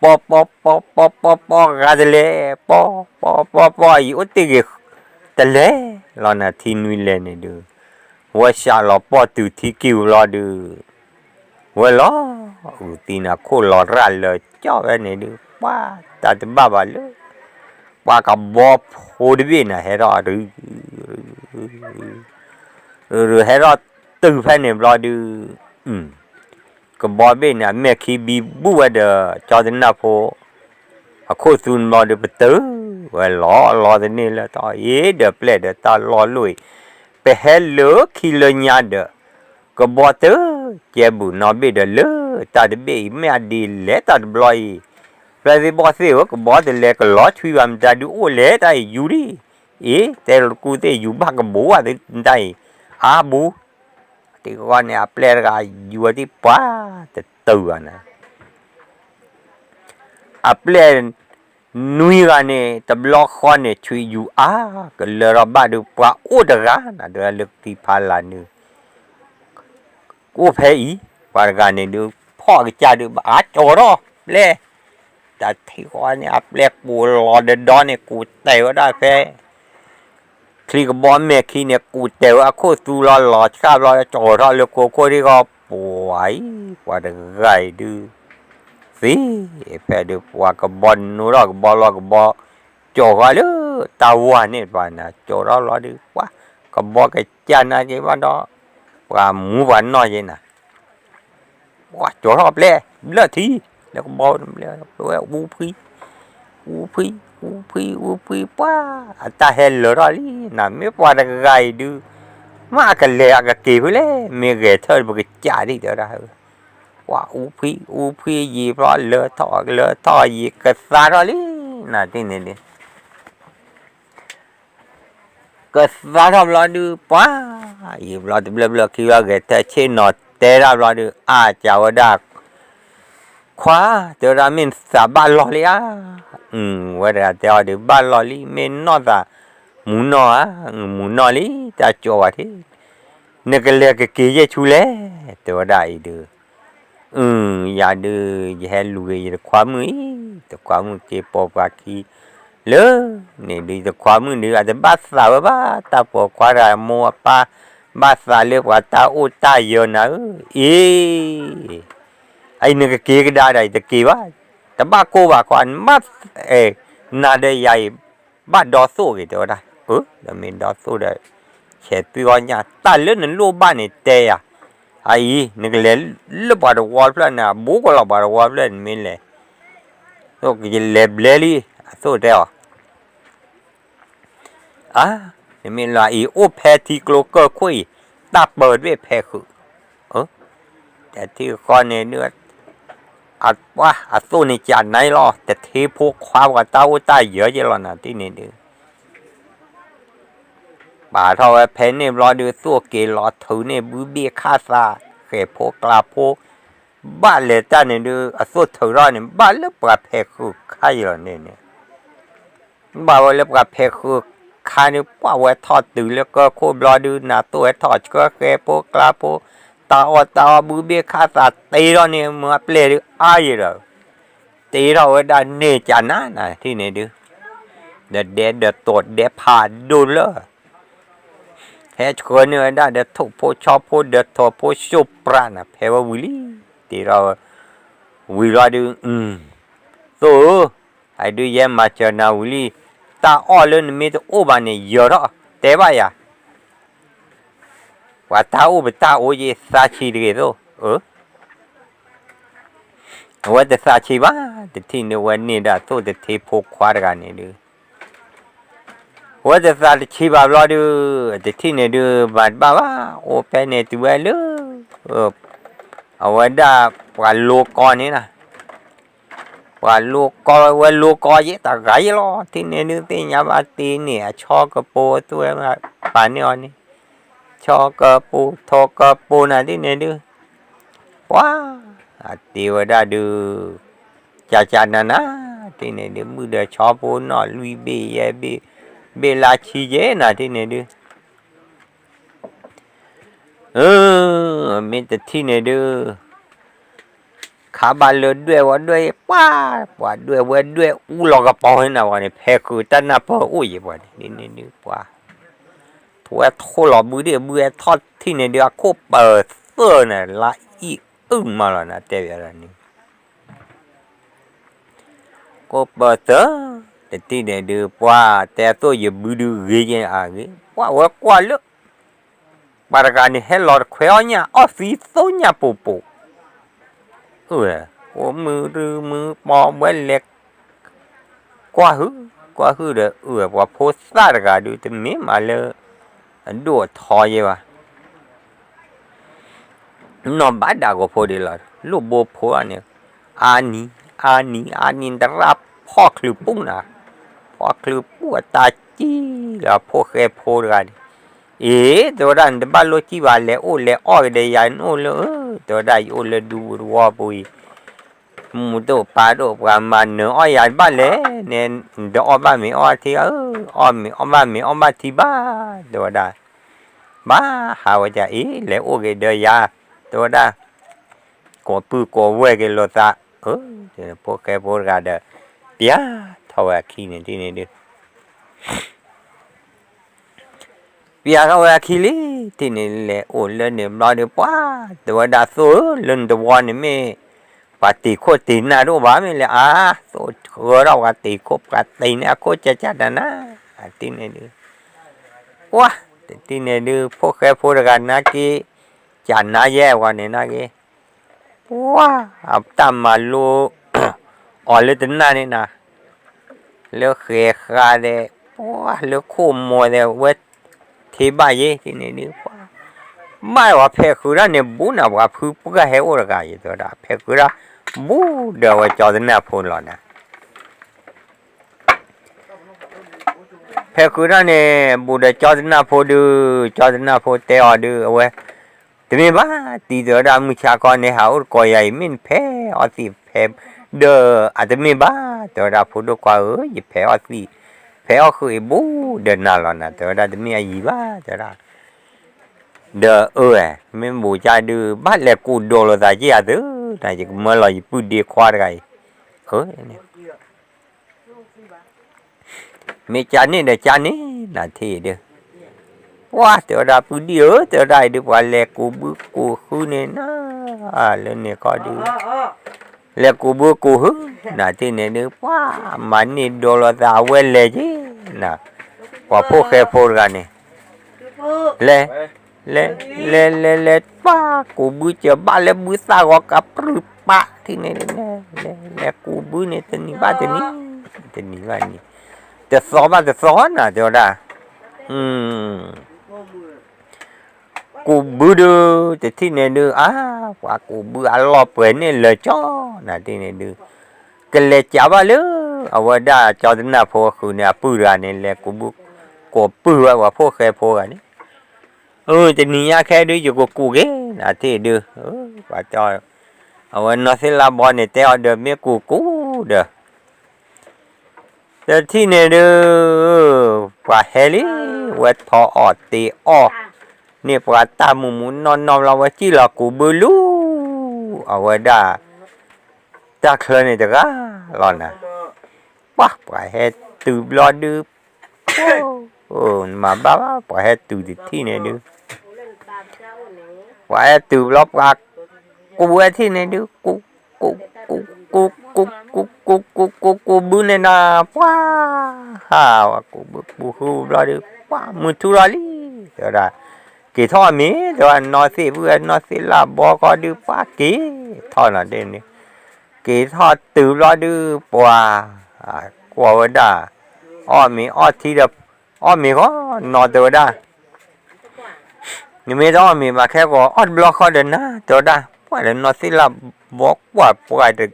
ပီပီပီပီပီပီ ဂၤတလဲၤ, ပီပီပီပီ ယအိၣ်တ့ၢ်ဂ့ၤတလဲၤလီၤနၤ ထံနွံလဲၤန့ၣ်ဒုး, ဝဲစးလီၤပီၢ်တုၤထံက့ၤဘျီဒုး, ဝဲလီၤ, အုၣ်သံနၤခိၣ်လီၤရၣ်လၢာ်ကၠီဝဲန့ၣ်ဒုး ပှၤတၢ်တဘၣ်ဘၣ်လၢ ပှၤကဘီဖိတဘ့ၣ်န့ၣ် ဟဲထီၣ်ဒုး ဟဲထီၣ်တုၤဖဲန့ၣ်ဘျီဒုး, ကဘီဘ့ၣ်န့ၣ် အမဲာ်ခံဘံဘူၣ်ဝဲဒီး ကၠီတနၢ်ဖိ အခိၣ်သူန့ၣ်ဘျီဒုး ပတုာ်ဝဲလီၤလီၤတန့ၢ်လၢတၢ်အံၤဒီး ပျဲၢ်ဒီးတၢ်လီၢ်လိၣ်အံၤ, ပဟဲလၢခံလၢညါဒီး ကဘီတကဲဘူးနီတဘ့ၣ်ဒီး လၢတၢ်တဘ့ၣ်အံၤ မ့ၢ်အဒ်လဲၣ်တၢ်တဘျီအံၤ, ဖျဲသ့ၣ်ဘီၣ်သ့ၣ်ဧၢ ကဘီတလဲၤကလီၤထွံဘၣ် မတၤဒုးအိၣ်လဲၣ်တၢ်အံၤ ယူၤဒံး, အ့ တဲလီၤတကူသ့ၣ် ယူၤဘၣ်ကဘီဝဲတၢ်အံၤ, အါဘူး တံၤဃီန့ၣ် အပျဲၢ်တဂၤယူၤဝဲသ့ၣ်ပှၤတတုၤဘၣ်နၤ အပျဲၢ်နွံဂၤန့ၣ် တဘျီဃီန့ၣ် ဆွံယူၤအါ ကလၢထီၣ်ဘၣ်ဒုး ပှၤအိၣ်တဂၤနၤ ဒုးလၢကသံဖးလၢ်နုာ် ကအိၣ်ဖဲအံၤ, ပှၤတဂၤန့ၣ်ဒုး ဖီၣ်ကစၢ်ဒုး ဘၣ်အါကၠီၤထီၣ်ပျဲၢ်, တထံၣ်ဃီန့ၣ် အပျဲၢ်ကူးလီၤဒီဒီန့ၣ် ကူးတဲာ်ဝဲဒၣ်ဖဲ ချံကဘီမဲာ်ခံန့ၣ် ကူးတဲာ်ဝဲအခိၣ်သူလီၤ လီၤဆၣ်ဘျီ ကၠီၤထီၣ်လၢခိခိၣ်ထံၣ်ဃီ ပှၤအံၤ ပှၤတဂၤအံၤဒုး သ့ဖဲဒုး ပှၤကဘီနိထီၣ်ကဘီလီၤ ကဘီကၠီၤဃီလၢတၢ်ဝါန့ၣ်တဖၣ်န့ၣ် ကၠီၤထီၣ်လီၤဒုး ပှၤကဘီကစၢ်နာ်က့ၤဘၣ်ဒီး ပှၤမူပှၤနီၢ်ယဲနၤ ပှၤကၠီၤထီၣ်ပျဲၢ် ဘျၢၣ်ထံ လၢကဘီဝဲ အူဖှံ အူဖှံ အူဖှံ အူဖှံ ပှၤ အတၢ်ဟဲလၢာ်ထီၣ်လံနၤ မ့ၢ်ပှၤတဂၤအံၤဒုး မ့ၢ်အကလဲၤအကက့ၤဖဲလဲၣ် မ့ၢ်ဂဲၤထၢၣ်ပကစးဒံးတဲဝဲဒၣ် ပှၤအူဖှံ အူဖှံယံာ်ဘျီ လၢထီၣ်လၢထီၣ်ယံာ် ကသါထီၣ်လံနၤ တန့ၣ်ဒုး ကသါထီၣ်ဘျီဒုး ပှၤ ယံာ်ဘျီတဘျၢၣ်ဘျၢၣ်ခံဘျီ ဂဲၤထၢၣ်ဆ့ၣ်နီၤတဲတၢ်ဘျီဒုး အါစံးဝဲဒၣ် ခွါ တဲဝဲဒၣ် မ့ၢ်နသးဘၣ်လီၢ်လံဧါ, ဝဲတဂၤတဲအီၤဒုး ဘၣ်လီၢ်လံ မ့ၢ်နီၢ်သး မူနီၢ်ဧါ, မူနီၢ်လံ တၢ်ကၠီဝဲထံ နကလဲၤကက့ၤယဲၢ်ဆူလဲၣ် တဲဝဲဒၣ်အံၤဒုး အၢ ယၤဒုး ယဟဲလူၤက့ၤယတခွါမုၣ်အံၤ, တခွါမုၣ်က့ၤပိာ်ပှၤခံ လၢန့ၣ်ဒုး ယတခွါမုၣ်ဒုး အတဘၣ်သးဝဲဘၣ် တၢ်ပိာ်ခွါတဂၤ မိၢ်အပၢ် ဘၣ်သးလၢပှၤတၢ်အိၣ်တၢ်ယၢၤနၤဧၢ, အ့ အံၤနကက့ၤကဒါဒီး ယတက့ၤဘၣ်, တဘၣ်ကိၢ်ဘၣ်ခွါ နဘၣ် နၤဒီးယၤအံၤ ဘၣ်ဒီသိၣ်ဂ့ၤ တဲဝဲဒၣ်, အၢ ဒီးမ့ၢ်ဒီသိၣ်ဒီး ဆဲးသွံၣ်အီၣ်ညၣ် တၢ်လၢနလိၣ်ဘၣ်န့ၣ်တဲယၤ, အအံၤ နကလဲၤလၢပှၤတဝီတဖျၢၣ်န့ၣ် ဘူးကလီၤပှၤတဝီတဖျၢၣ် နမ့ၢ်လဲၤ သိၣ်ကလဲၤဘျဲလံ, အသိၣ်တဲအီၤ အါ, နမ့ၢ်လီၤအံၤ အိၣ်ဖဲထံကျိကၢၢ်ခိၣ်အံၤ တၢ်ပၢၢ်တဘ့ၣ်ဖဲးဃုာ်, တထံၣ်ဃီန့ၣ်ဒုး အသိၣ်န့ၣ်ကးနါလီၤ တထ့ဖိခွါပှၤတၢ်အိၣ်တၢ်ယၢၤက့ၤလီၤနၤ တန့ၣ်ဒုး ပာ်ထီၣ်ဝဲဖဲန့ၣ်ဘျီဒုး သိၣ်က့ၤလီၤထုးန့ၢ် ဘုဘ့ၣ်ခၣ်သး ဃဲၤဖိကျါဖိ ဘၣ်လဲၤတၢ်န့ၣ်ဒုး အသိၣ်ထုးထီၣ်န့ၣ် ဘၣ်လၢပှၤဖဲးဃုာ်ခါအံၤလီၤန့ၣ်န့ၣ် ဘၣ်ဝဲလၢပှၤဖဲးဃုာ်ခါန့ၣ် ပှၤဝဲထီၣ်တုၤလၢကၢၢ်ခိၣ်ဘျီဒုး နသိၣ်ဝဲထီၣ်ဆှၢဃဲဖိကျါဖိ တၢ်အီၣ်တၢ်အီဘုဘ့ၣ်ခၣ်သးတ့ထီၣ်န့ၣ် မ့ၢ်အပျဲၢ်ဒုး အါယံၤဒီး တ့ထီၣ်ဝဲဒၣ်န့ၢ်ကနါနၤ ထံၣ်န့ၣ်ဒုး ဒီးဒဲဒီးတိာ်ဒဲဖးဒိၣ်လၢ ဟဲဆှၢန့ၢ်ဝဲဒၣ်ဒီးထိၣ်ဖိဆီဖိဒီးထိၣ်ဖိစိၢ်ပြးနၤ ဖဲဝဲဝံၤလံ တ့ထီၣ်ဝဲ ဝံၤလီၤဒုး သိၣ်ဧၢ, အဒုးယဲမၤစၢၤနၤဝံၤလံ, တၢ်အီၣ်လၢနမ့ၢ်တအိၣ်ဘၣ်န့ၣ် ယၢၤထီၣ် တဲဘၣ်ယၤ, ပှၤတၢ်အိၣ်ပတၢ်အိၣ်ယဲ သးဆံးတဂ့ၤသိၣ်, အဝဲတသးဆံးဘၣ်, တထံၣ်န့ၣ်ဝဲန့ၢ်ဒၣ်သိၣ်တထ့ဖိခွါတဂၤန့ၣ်ဒုး ဝဲတသးတဆံးဘၣ်ဘျီဒုး တထံၣ်န့ၣ်ဒုး မၤတဘၣ်ဘၣ်, အိၣ်ဖဲန့ၣ်တုၤဝဲလၢ အဝဲဒၣ်ပှၤလိကီန့ၣ်လီၤ, ပှၤလိကီဝဲလိကီယဲ တဂၤယဲလီၤ, ထံၣ်န့ၣ်ဒုးသ့ၣ်ညါဘၣ်တ့ၢ်န့ၣ် အဆီကပိၤသူဝဲ ပာ်န့ၢ်အီၤန့ၣ် ဆီကပိၤထိကပိၤနၤ ထံၣ်န့ၣ်ဒုး ပှၤ အတ့ဝဲဒၣ်ဒုး ကကနနၤ ထံၣ်န့ၣ်ဒုး မုၢ်ဒီးဆီဖိနီၢ်လွံၢ်ဘ့ၣ်ယဲၢ်ဘ့ၣ် ဘ့ၣ်လါဆံယဲၢ်နၤ ထံၣ်န့ၣ်ဒုး မ့ၢ်တထံၣ်န့ၣ်ဒုး ဟးဘၣ်လၢဒွဲၣ်ဝဲဒွဲၣ်အံၤ ပှၤ, ပှၤဒွဲၣ်ဝဲဒွဲၣ်အူလီၤကပီၤန့ၣ်ပှၤန့ၣ် ဖဲဃုာ်တၢ်နၢ်ပၢၢ်အိၣ်ယံၤပှၤန့ၣ်, ဒ်န့ၣ်ဒုးပှၤ, ပဝဲထိၣ်လီၤဘုဒံၣ်ဘုဟဲထီၣ်ထံၣ်န့ၣ်ဒုး အခိၣ်ပၢၤသၢၣ်န့ၣ် လါအံၣ်အုၣ်မးလီၤနၤ တဲဘၣ်လီၤန့ၣ် ခိၣ်ပၢၤသၢၣ်, တထံၣ်န့ၣ်ဒုး ပှၤတဲအသိးယဘုဒုးဂ့ၤယဲအဂ့ၤ, ပှၤဝဲကွၢ်လၢ ပှၤတဂၤန့ၣ် ဟဲလီၤတခွဲအီၣ်ညၣ် အီၣ်သံသိညၣ်ပိာ်ပိာ်, အိၣ်မုာ်ရုမုာ်ပီၤဝဲလဲၤ ကွၢ်ဟုၣ်, ကွၢ်ဟုၣ်ဒီး အၢၣ် ပှၤဖိသၣ်တဂၤဒုး တမ့ၢ်မးလၢ အဒိၣ်အထီယဲဘၣ်, နီၢ်ဘၣ်ဒၣ်ဂီၤဖိဒ်လီၤ, လိၣ်ဘိဖိန့ၣ်, အါနံၤ, အါနံၤ, အါနံၤ တရၣ်ဖီၣ်ချုးပူၤနၤ, ဖီၣ်ချုးပူၤအတၢ်စံၣ်လီၤ ဖိၣ်ဃဲဖိတဂၤန့ၣ်, အ့ တဲဝဲဒၣ် နတဘၣ်လိၣ်စံၣ်ဘၣ် လဲၤအိၣ်လဲၤအီၣ်ကဒီးယၤ နအိၣ်လၢ, တဲဝဲဒၣ် ယအိၣ်လၢဒူပူၤတဝီပူၤအံၤ မူဒိၣ်ပၢ်ဒိၣ် ပှၤမၤနၢၤအီၣ်ယၤဘၣ်လဲၣ်န့ၣ်, နတအီၣ်ဘၣ်မ့ၤအီၣ်ထံဧၢ, အီၣ်မ့ၤအီၣ်ဘၣ်မ့ၤအီၣ်ဘၣ်ထံဘၣ်, တဲဝဲဒၣ်, ဘၣ်ဟးဝဲဒၣ်အံၤ လဲၤအိၣ်က့ၤဒီးယၤ, တဲဝဲဒၣ်, ကိးပုၢ်ကိးဝဲၢ်က့ၤလိာ်သး, အၢ ဖိၣ်ဃဲဖိတဂၤဒီး ပျၢ်ထီၣ်ဝဲအခံန့ၣ် ထံၣ်န့ၣ်ဒုး ပျၢ်ထီၣ်ဝဲအခံလံ, ထံၣ်န့ၣ်လဲၤအိၣ်လၢန့ၣ်ဘျီဒီး ပှၤ, တဲဝဲဒၣ် သိၣ်ဧၢ လၢနတဝီန့ၣ်မ့ၢ် ပှၤတ့ၤခိၣ်တ့ၤနၢ်တအိၣ်ဘၣ် မ့ၢ်လဲၣ်အါ, သိၣ်ဃၢထီၣ်ပှၤတ့ၤခိၣ် ပှၤတ့ၤန့ၢ်အခိၣ်ကၢ်ကၢ်နၤနၤ, ထံၣ်န့ၣ်ဒုး, ပှၤ, တထံၣ်န့ၣ်ဒုး ဖိၣ်ဃဲဖိတဂၤနၤက့ၤ, ကၢ်နၤယဲၢ်ဝဲန့ၣ်နၤက့ၤ ပှၤ, အတၢ်မၤလိ အီၤလၢတနၢ်န့ၣ်နၤ, လၢဃဲၤဃာ်ဒီး ပှၤလၢခိၣ်မိၤဒီး ဝဲထံဘၣ်ယဲၢ်န့ၣ်ဒုး ပှၤ, ဘၣ်ဝဲဖဲဃုာ်ဒၣ်န့ၣ် ဘူးနၤ ပှၤဖုပှၢ်ဟဲအိၣ်တဂၤယဲၢ် တဲဝဲဒၣ် ဖဲဃုာ်ဒၣ် ဘူးဒီးဝဲကၠီတနၢ်ဖိလီၤနၤ ဖဲဃုာ်ဒၣ်န့ၣ် ဘူးဒီးကၠီတနၢ်ဖိဒုး ကၠီတနၢ်ဖိတဲအီၤဒုး အဝဲ, တမ့ၢ်ဘၣ် တံၤ တဲဝဲဒၣ် မုၢ်ဆါခီန့ၣ် ဟးအိၣ်တကိးယၤအံၤ မ့ၢ်နဖဲးအီၣ်သံးဖဲး, ဒီးအတမ့ၢ်ဘၣ် တဲဝဲဒၣ် ဖိဒိၣ်ခွါဧၢ ယဖဲးအီၣ်သံး, ဖဲးအီၣ်ဃုာ်အံၤဘူးဒီးနၤလီၤနၤ တဲဝဲဒၣ် တမ့ၢ်အယံၤဘၣ် တဲဝဲဒၣ်, ဒီးအၢ မ့ၢ်ဘူးကၢ်ဒုး ဘၣ်လဲၤကူးဒိးလိာ်သးက့ၢ်ယၤသု, နၤယကမၢလီၤယပုၢ်ဒ့ခွါတဂၤအံၤ, အၢ မ့ၢ်ကၢ်န့ၣ်ဒီးကၢ်န့ၣ် နၤထံၣ်ဒုး, ပှၤ တဲဝဲဒၣ် ပုၢ်ဒံၣ်ဧၢ တဲဝဲဒၣ်အံၤဒုး ပှၤလဲၤကူးဘုကူးဟုန့ၣ်နၤ, လၢန့ၣ်ခီဒုး, လဲၤကူးဘုကူးဟု, နၤထံၣ်န့ၣ်ဒုး ပှၤ မၤန့ၢ်ဒိးလိာ်သးအဝဲလဲၤက့ၤ, နၤ, ပှၤဖိၣ်ဃဲဖိတဂၤန့ၣ် လဲၤ, လဲၤ, လဲၤလဲၤလဲၤ ပှၤကူးဘုစၢၤဘၣ်လၢဘုသၣ်ဂီၤ ကပြုၢ်ပာ်ထံၣ်န့ၣ်, လဲၤကူးဘုန့ၣ် တနံၤဘၣ်တနံၤ, တနံၤဘၣ်နံၤ, တသီဘၣ်တသီနၤ တဲဝဲဒၣ်, ကူးဘုဒုး တထံၣ်န့ၣ်ဒုး အါ, ပှၤကူးဘုအလီၢ်ပှဲၤန့ၣ်လၢာ်ကၠီ, နၤထံၣ်န့ၣ်ဒုး, ကလဲၤကးဘၣ်လၢ အဝဲဒၣ်ကၠီတနၢ်ဖိအဃုာ်န့ၣ် အပုၢ်တဂၤန့ၣ် လဲၤကူးဘု, ကူးပုၢ်ဝဲပှၤဖိၣ်ဃဲဖိဂၤန့ၣ်, အၢ တနံၤညါခဲဒုး ယကကူးက့ၤ နၤထံၣ်ဒုး, ပှၤ, အဝဲနီၢ်သ့ၣ်လၣ်ဘီန့ၣ် တဲအီၤဒီး မ့ၢ်ကူးကူးဒီး တထံၣ်န့ၣ်ဒုး, ပှၤဟဲလံ, ဝဲထီၣ်အီၣ်တ့ၤအီၣ်န့ၣ် ပှၤတၢ်မူးမူးနီၢ်နီၢ်ဘျီ ဝဲစံၣ်လီၤကူးဘုလူၤ, အဝဲဒၣ် တၢ်ချၢန့ၣ်တဂၤလီၤနၤ, ပှၤ ပှၤဟဲတုၤဘျီဒုး, နမၤဘၣ်ဘၣ် ပှၤဟဲတုၤတထံၣ်န့ၣ်ဒုး ပှၤဟဲတုၤဘျီ ပှၤကူးဝဲထံၣ်န့ၣ်ဒုး ကူး, ကူး, ကူး, ကူး, ကူး, ကူး, ကူး, ကူး, ကူး, ကူးဘုန့ၣ်နၤ ပှၤ, ဟး, ဝဲကူးဘုကူးဟုဘျီဒုး ပှၤမုၢ်ထူၣ်လီၤလံ, တဲဝဲဒၣ်, က့ၤထီၣ်မ့ၢ် တဲဝဲ နီၢ်သ့ၣ်ပုၢ်ဝဲၢ် နီၢ်သ့ၣ်လၣ်ဘီဃီဒုး ပှၤက့ၤထီၣ်နၤဒ်န့ၣ်, က့ၤထီၣ်တုၤဘျီဒုး ပှၤ, ကွၢ်ဝဲဒၣ်, အီၣ်မ့ၤအီထံဒီး, အီၣ်မ့ၤဃီ, နီၢ်တဲဝဲဒၣ် နမ့ၢ်တအီၣ်မ့ၤဘၣ်ခဲကီး အီၣ်တဘျီဃီဒီးနၤ တဲဝဲဒၣ်, ပှၤလၢနီၢ်သ့ၣ်လၣ်ဘီကွၢ်ပှၤဒီး,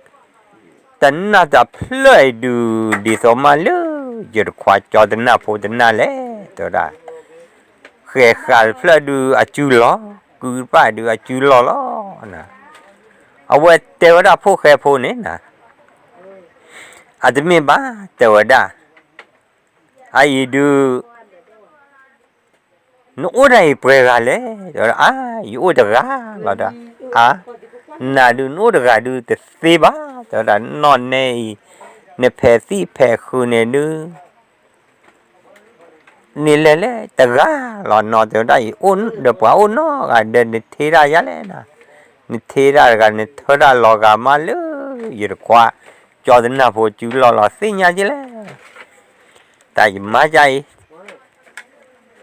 တနၢ်တဖျၢၣ်အံၤဒုး ဒ်သိးမးလၢ ယတခွါကၠီတနၢ်ဖိတနၢ်လဲၣ် တဲဝဲဒၣ်, ဃဲၤဃာ်တဖျၢၣ်ဒုးအစုလီၤ, ကုတဖၣ်ဒုးအစုလီၤလီၤ, အဝဲတဲဝဲဒၣ်ဖိၣ်ဃဲဖိန့ၣ်နၤ, အတမ့ၢ်ဘၣ် တဲဝဲဒၣ် အအံၤဒုး နအိၣ်ဒၣ်အံၤပှဲၤဂၤလဲၣ်, တဲဝဲဒၣ်, အါ, ယအိၣ်တဂၤလီၤဒီး, အါ နၤဒုးနအိၣ်တဂၤဒုးတသ့ဘၣ်, တဲဝဲဒၣ်နီၢ်နဲအံၤ, နဖဲးသံၣ်ဖဲးဃုာ်န့ၣ်ဒုး န့ၣ်လဲၤလဲၤတဂၤလီၤနီၤ, တဲဝဲဒၣ်အံၤအိၣ်ဒီးပှၤအိၣ်နီတဂၤဒီး နထ့တၢ်ယါလဲၣ်နၤ, နထ့တၢ်တဂၤ နထၢတၢ်လီၤဂာ်မးလၢ ယတခွါ ကၠီသနၢ်ဖိစုလီၢ်လီၤသ့ၣ်ညါက့လဲၣ်, တၢ်ယမါကအံၤ,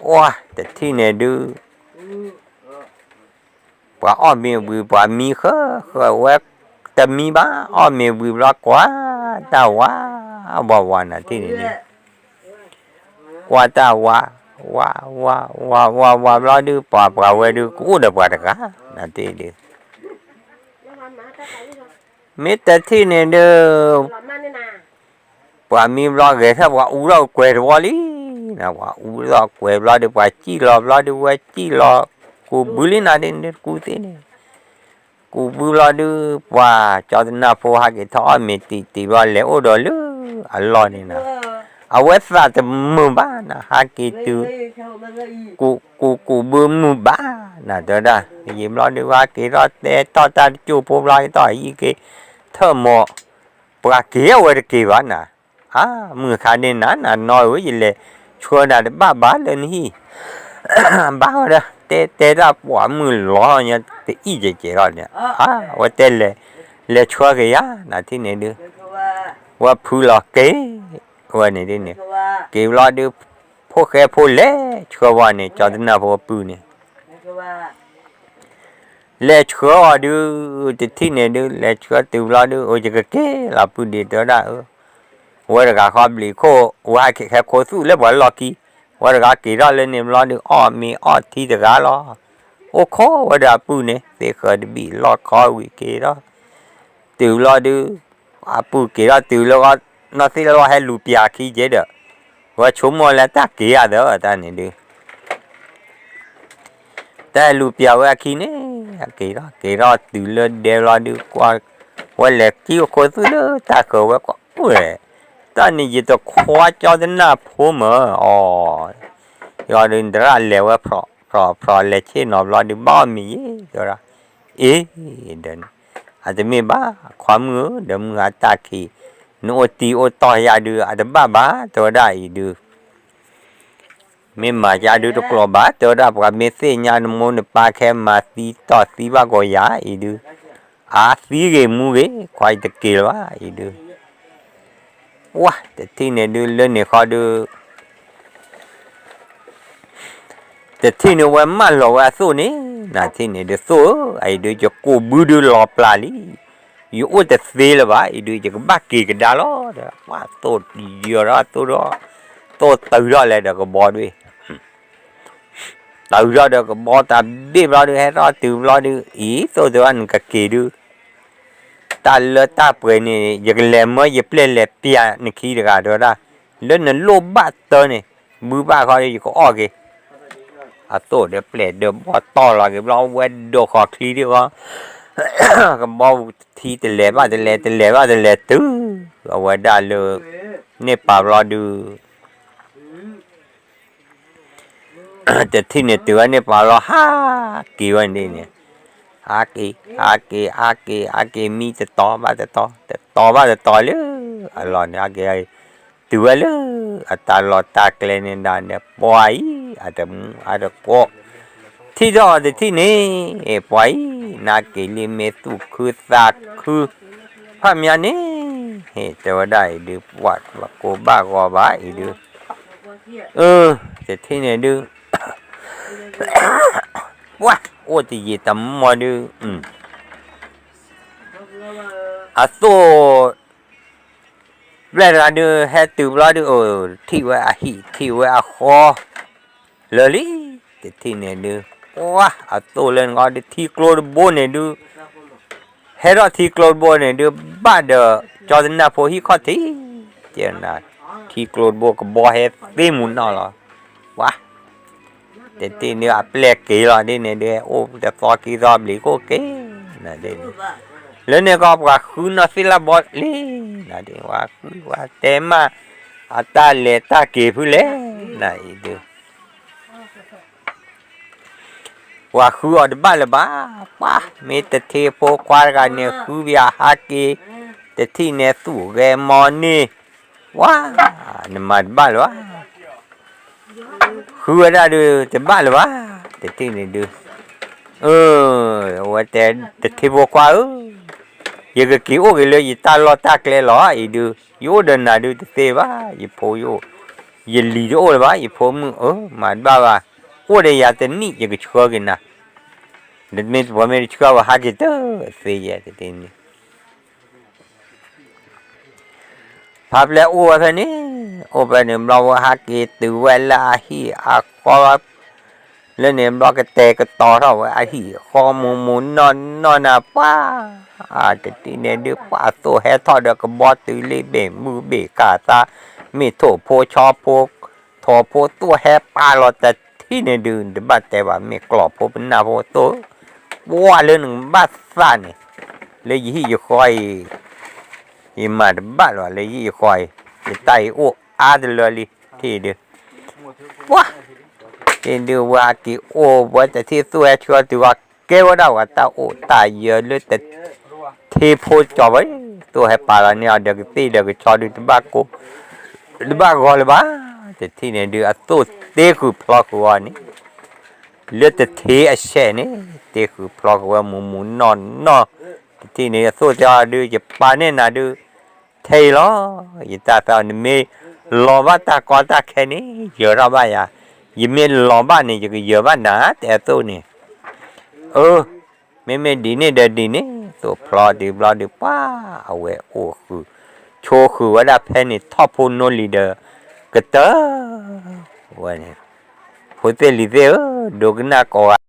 အိၣ်တထံၣ်န့ၣ်ဒုး ပှၤအီၣ်မ့ၤဝံၤ ပှၤမံဃၢဃၢဝဲတမံဘၣ်, အီၣ်မ့ၤဝံၤဘျီ ကွၢ်တၢ်ဝါ, ဝါဝါနၤထံၣ်န့ၣ်ဒုး, ကွၢ်တၢ်ဝါ, ဝါ, ဝါ, ဝါ, ဝါ, ဝါဘျီဒုး ပှၤပှၤဝဲဒုး ကအိၣ်ဒီးပှၤတဂၤ, နၤထံၣ်ဒုး, မ့ၢ်တထံၣ်န့ၣ်ဒုး ပှၤမံဘျီဂဲၤထၢၣ် ပှၤအူထီၣ်ကွဲၤတဝီလံ, ပှၤအူထီၣ်ကွဲၤဘျီဒုး ပှၤစံၣ်လီၤဘျီဒုး ဝဲစံၣ်လီၤ, ကူးဘုလံနၤဒ်န့ၣ်ဒုး ကူးသ့န့ၣ်, ကူးဘုလီၤဒုး ပှၤကၠီသနၢ်ဖိဟးက့ၤထီၣ်အီၣ်မ့ၤတံၢ်တံၢ်ဘျီ လဲၤအိၣ်ဒီးလၢအလီၢ်န့ၣ်နၤ, အဝဲသးတမုာ်ဘၣ်နၤ ဟးက့ၤတုၤ ကူးကူးကူးဘုမုာ်ဘၣ်နၤ တဲဝဲဒၣ်, ယံာ်ဘျီဒုး ဟးက့ၤထီၣ်တဲထီၣ်တၢ်တကၠိၢ်ဖိဘျီ က့ၤထီၣ်ဟံးက့ၤ ထၢၣ်မီၤ, ပှၤက့ၤအဝဲတက့ၤဘၣ်နၤ, အါ မုၢ်ခါန့ၣ်နၤ နၤနီၢ်ဧၢ ယလဲၤဆှၢနၤတဘၣ်ဘၣ်လၢနဟံၣ်, ဘၣ်ဝဲဒီး တဲတဲတၢ်ပှၤမုၢ်လီၤညါ တအံၣ်ကဲးကဲးထီၣ်န့ၣ်, အါ အဝဲတဲလဲၤ လဲၤဆှၢက့ၤယၤ နၤထံၣ်န့ၣ်ဒုး, ဝဲဖုလီၤက့ၤ ဝဲန့ၣ်ဒ်န့ၣ်, က့ၤဘျီဒုး ဖိၣ်ဃဲဖိလဲၤဆှၢဝဲန့ၣ် ကၠီသနၢ်ဖိပုၢ်န့ၣ် လဲၤဆှၢအီၤဒုး, တထံၣ်န့ၣ်ဒုး လဲၤဆှၢတုၤဘျီဒုး အိၣ်ယကက့ၤလီၤပုၢ်ဒ့း တဲဝဲဒၣ်ဧၢ, ဝဲတဂၤဃီဘျံးခိၣ် ဝဲဟဲက့ၤဟဲခိးသူၣ်လၢပှၤလီၢ်ခံ, ဝဲတဂၤက့ၤထီၣ်လၢန့ၣ်ဘျီဒုး အီၣ်မ့ၤအီၣ်ထံတဂၤလီၤ, အိၣ်ခိးဝဲဒီးအပုၢ်န့ၣ် သ့ၣ်ဃၢၤတဘံၣ်လီၢ်ခီဝံၤက့ၤထီၣ်, တုၤဘျီဒုး အပုၢ်က့ၤထီၣ်တုၤလၢ နီၢ်သ့ၣ်လီၢ်ဟဲလူၤပျၢ်အခံကဲဒီး, ဝဲဆိကမိၣ်လၢတၢ်က့ၤဧါသၢတၢ်န့ၣ်ဒုး တၢ်ဟဲလူၤပျၢ်ဝဲအခံန့ၣ်, က့ၤထီၣ်က့ၤထီၣ်တုၤလၢဒဲဘျီဒုးကွၢ်, ဝဲလဲၤကံၣ်အိၣ်ခိးသူၣ်လၢတၢ်ဃၢၤဝဲကွၢ်ဝဲ, တၢ်န့ၣ်ယတခွါကၠီသနၢ်ဖိမၢ်အီၤ, ယီၤဒုးနတရၣ်လဲၤဝဲဖျိးဖျိးဖျိးလဲၤဆ့ၣ်နီၤဘျီဒုး ဘၣ်အီၣ်မ့ၤယဲ တဲဝဲဒၣ်, အ့ ဒီး အတမ့ၢ်ဘၣ် ခွါမုၣ်ဧၢ ဒီးမုၢ်ဟါတၢ်ခံး နအိၣ်တံၢ်အိၣ်တီၢ်ယၤဒုး အတဘၣ်ဘၣ် တဲဝဲဒၣ်အံၤဒုး မ့ၢ်မၤယၤဒုးတကျိၤဘၣ် တဲဝဲဒၣ် ပှၤမ့ၢ်သ့ၣ်ညါနမိၢ်နပၢ်ခဲမၤသံတီၢ်သံဘၣ်ကီးယၤအံၤဒုး အါသံဂ့ၤမူဂ့ၤ ခွါအံၤတက့ၤလၢၤဘၣ်အံၤဒုး ပှၢ်တထံၣ်န့ၣ်ဒုး လၢန့ၣ်ဃီဒုး တထံၣ်န့ၣ်ဝဲမၢလီၤဝဲအသိၣ်န့ၣ် နထံၣ်န့ၣ်ဒုး သိၣ်ဧၢ အံၤဒုး ယကိာ်ဘုဒုးလီၤပျၢ်လံ ယအိၣ်တသ့လၢၤဘၣ် အံၤဒုး ယကဘၣ်က့ၤကဒါလီၤ ဒီးပှၢ်သိၣ်ယီၤဒီးသိၣ်ဒီး သိၣ်တုၤထီၣ်လဲၤဒီးကဘီဒွံၣ် တုၤထီၣ်ဒီးကဘီတၢ်ဘ့ၣ်ဘျီဒုး ဟဲထီၣ်တုၤဘျီဒုး အံၤသိၣ်တဲဝဲနကက့ၤဒုး တၢ်လၢတၢ်ပှဲၤန့ၣ် ယကလဲၤမၢယပျဲၢ်လဲၤပျၢ်နခံတဂၤတဲဝဲဒၣ် လၢနလိၣ်ဘၣ်တၢ်န့ၣ် ဘုဘၣ်ဃီဒီးယကအီၣ်က့ၤ အသိၣ်ဒီးပျဲၢ်ဒီးဘီၣ်တီၢ်လီၤက့ၤဘျီ ဝဲဒိးဃီၤချံဒံးဃီ ကဘီထံတလဲၤဘၣ်တလဲၤ တလဲၤဘၣ်တလဲၤတုၤ အဝဲဒၣ်လၢ န့ၢ်ပာ်ဘျီဒုး တထံၣ်န့ၣ်တုၤဝဲန့ၢ်ပာ်လီၤ ဟးက့ၤဝဲန့ၣ်န့ၣ် ဟးက့ၤ ဟးက့ၤ ဟးက့ၤ ဟးက့ၤ မံတတီၤဘၣ်တတီၤ တတီၤဘၣ်တတီၤလၢ အလီၢ်န့ၣ် ဟးက့ၤ တုၤဝဲလၢ အတၢ်လီၢ်တၢ်ကျဲန့ၣ်ဒၣ်န့ၣ် ပှၤအံၤ အတမူအတကိး ထံၣ်ထီၣ်အီၤတထံၣ်န့ၣ် ပှၤအံၤ နက့ၤလံမ့ၢ်သူၣ်ခုသးခု ဖးမၠါန့ၣ် တဲဝဲဒၣ်အံၤဒုး ပှၤကိးဘၣ်ဂီၤဘၣ်အံၤဒုး အၢ တထံၣ်န့ၣ်ဒုး ပှၤအိၣ်တယံာ်တမီၢ်ဒုး အသိၣ် ပျဲၢ်တဂၤဒုး ဟဲတုၤဘျီဒုး အိၣ် ထံၣ်ဝဲအဟံၣ် ထံၣ်ဝဲအဃီ လၢာ်လံ တထံၣ်န့ၣ်ဒုး ပှၤအသိၣ်လၢနဂီၢ်ဒုး ထံကျိတဘိန့ၣ်ဒုး ဟဲထီၣ်ထံကျိတဘိန့ၣ်ဒုး ဘၣ်ဒီး ကၠီသနၢ်ဖိဟံၣ်ခီၣ်ထံး ကဲနၤ ထံကျိတဘိကဘီဟဲသ့မူနီၢ်လီၤ ပှၤ တထံၣ်န့ၣ်အပျဲၢ်က့ၤလီၤဒ်န့ၣ်ဒုး အိၣ်တသီခံသီဘျံးခိၣ်က့ၤ နဒ်န့ၣ် လၢန့ၣ်ကီးပှၤဃုနီၢ်သ့ၣ်လၢဘီလံ နဒ် ပှၤဃုပှၤတဲမး အတၢ်လဲၤတၢ်က့ၤဖုလဲၣ် နအံၤဒုး ပှၤဃုအီၤတဘၣ်လၢၤဘၣ်, ပှၤမ့ၢ်တထ့ဖိခွါတဂၤန့ၣ် ဃုဘၣ်ဟးက့ၤ တထံၣ်န့ၣ်သူၣ်ဂဲၤမီၤန့ၣ်, ပှၤ နမၤတဘၣ်လၢၤဘၣ်, ဃုဝဲဒၣ်ဒုးတဘၣ်လၢၤဘၣ်, တထံၣ်န့ၣ်ဒုး, အဝဲတဲ တထ့ဖိခွါဧၢ, ယကက့ၤအိၣ်က့ၤလၢယတၢ်လီၢ်တၢ်ကျဲလီၤအံၤဒုး, ယအိၣ်ဒီးနၤဒုးတသ့ဘၣ်, ယဖိယအိၣ်, ယလံၤတအိၣ်လၢၤဘၣ်, ယဖိမုၣ်ဧၢ, မၤတဘၣ်ဘၣ်, အိၣ်ဒီးယၤတနံၣ် ယကဆှၢက့ၤနၤ, မ့ၢ်တပှဲၤမ့ၢ်တဆှၢဘၣ် ဟးက့ၤတသ့ယဲတထံၣ်န့ၣ် ဖါပျဲအိၣ်ဝဲဖဲန့ၣ်, အိၣ်ဖဲန့ၣ်ဘျီဝဲဟးက့ၤတုၤဝဲလၢအဟံၣ်အဃီ, လၢန့ၣ်ဘျီကတဲာ်ကတီၤထီၣ်ဝဲအဟံၣ်အဃီ မူးမူးနီၢ်နီၢ်နၤပှၤ, တထံၣ်န့ၣ်ဒုး ပှၤသိၣ်ဟဲထီၣ်ဒီးကဘီတုၤလံ ဘ့ၣ်မုၢ်ဘ့ၣ်ကၢ်သး, မ့ၢ်ထိၣ်ဖိဆီဖိ, ထိၣ်ဖိသိၣ်ဟဲပာ်လီၤတထံၣ်န့ၣ်ဒုး တဘၣ်တဲဘၣ် မ့ၢ်ကျီၢ်ဖိပနၢ်ဖိသိၣ်, ပှၤလၢနကဘၣ်သးန့ၣ်, လၢယဟံၣ်ယဃီအံၤ ယမၤတဘၣ်လၢၤဘၣ် လၢယဟံၣ်ယဃီအံၤ, ယတၢ်အံၤအိၣ်အါတလၢလံ, ထံၣ်ဒုး, ပှၤ, ထံၣ်ဒုးဝဲဟဲက့ၤအိၣ်ဝဲတထံၣ်သူၣ်ဟဲဆှၢတုၤဝဲကဲဝဲဒၣ်ဝဲတၢ်အိၣ်တၢ်ယၢၤလၢတ ထ့ဖိကၠီၤဝဲ, သိၣ်ဟဲပာ်လီၤန့ၢ်အီၤဒီးကသ့ၣ်ဒီးကဆီဒုးတဘၣ်ကိၢ်, တဘၣ်ဂီၤလၢၤဘၣ်, တထံၣ်န့ၣ်ဒုး အသိၣ်တ့ဃုာ်ဖျီဃုာ်အီၤန့ၣ် လၢတထ့အဆဲးန့ၣ်, တ့ဃုာ်ဖျီဃုာ်ဝဲမူးမူးနီၢ်နီၢ်, တထံၣ်န့ၣ်အသိၣ်တဲအီၤဒုး ယပာ်န့ၢ်နၤဒုး, ထဲအံၤလီၤ, ယတၢ်သးအီၤ နမ့ၢ်လီၤဘၣ်တၢ်ကီတၢ်ခဲန့ၣ် ယၢၤထီၣ်ဘၣ်ယၤ, ယမ့ၢ်လီၤဘၣ်န့ၣ် ယကယၢၤဘၣ်နၤ တဲအသိၣ်န့ၣ်, အၢ မ့မ့ၢ်ဒ်န့ၣ်ဒီးဒ်န့ၣ် သိၣ်ဖျီဒုးဘျီဒုးပှၤ, အဝဲအိၣ်ဃုာ်, ဆိဃုာ်ဝဲဒၣ်ဖဲန့ၣ် ထီၣ်ဖိနိလံၤဒီး ကတၢၢ်ဝဲန့ၣ်, ဖိသ့ၣ်လံၤသ့ၣ်ဧၢ, ဒိကနၣ်ကိးဂၤ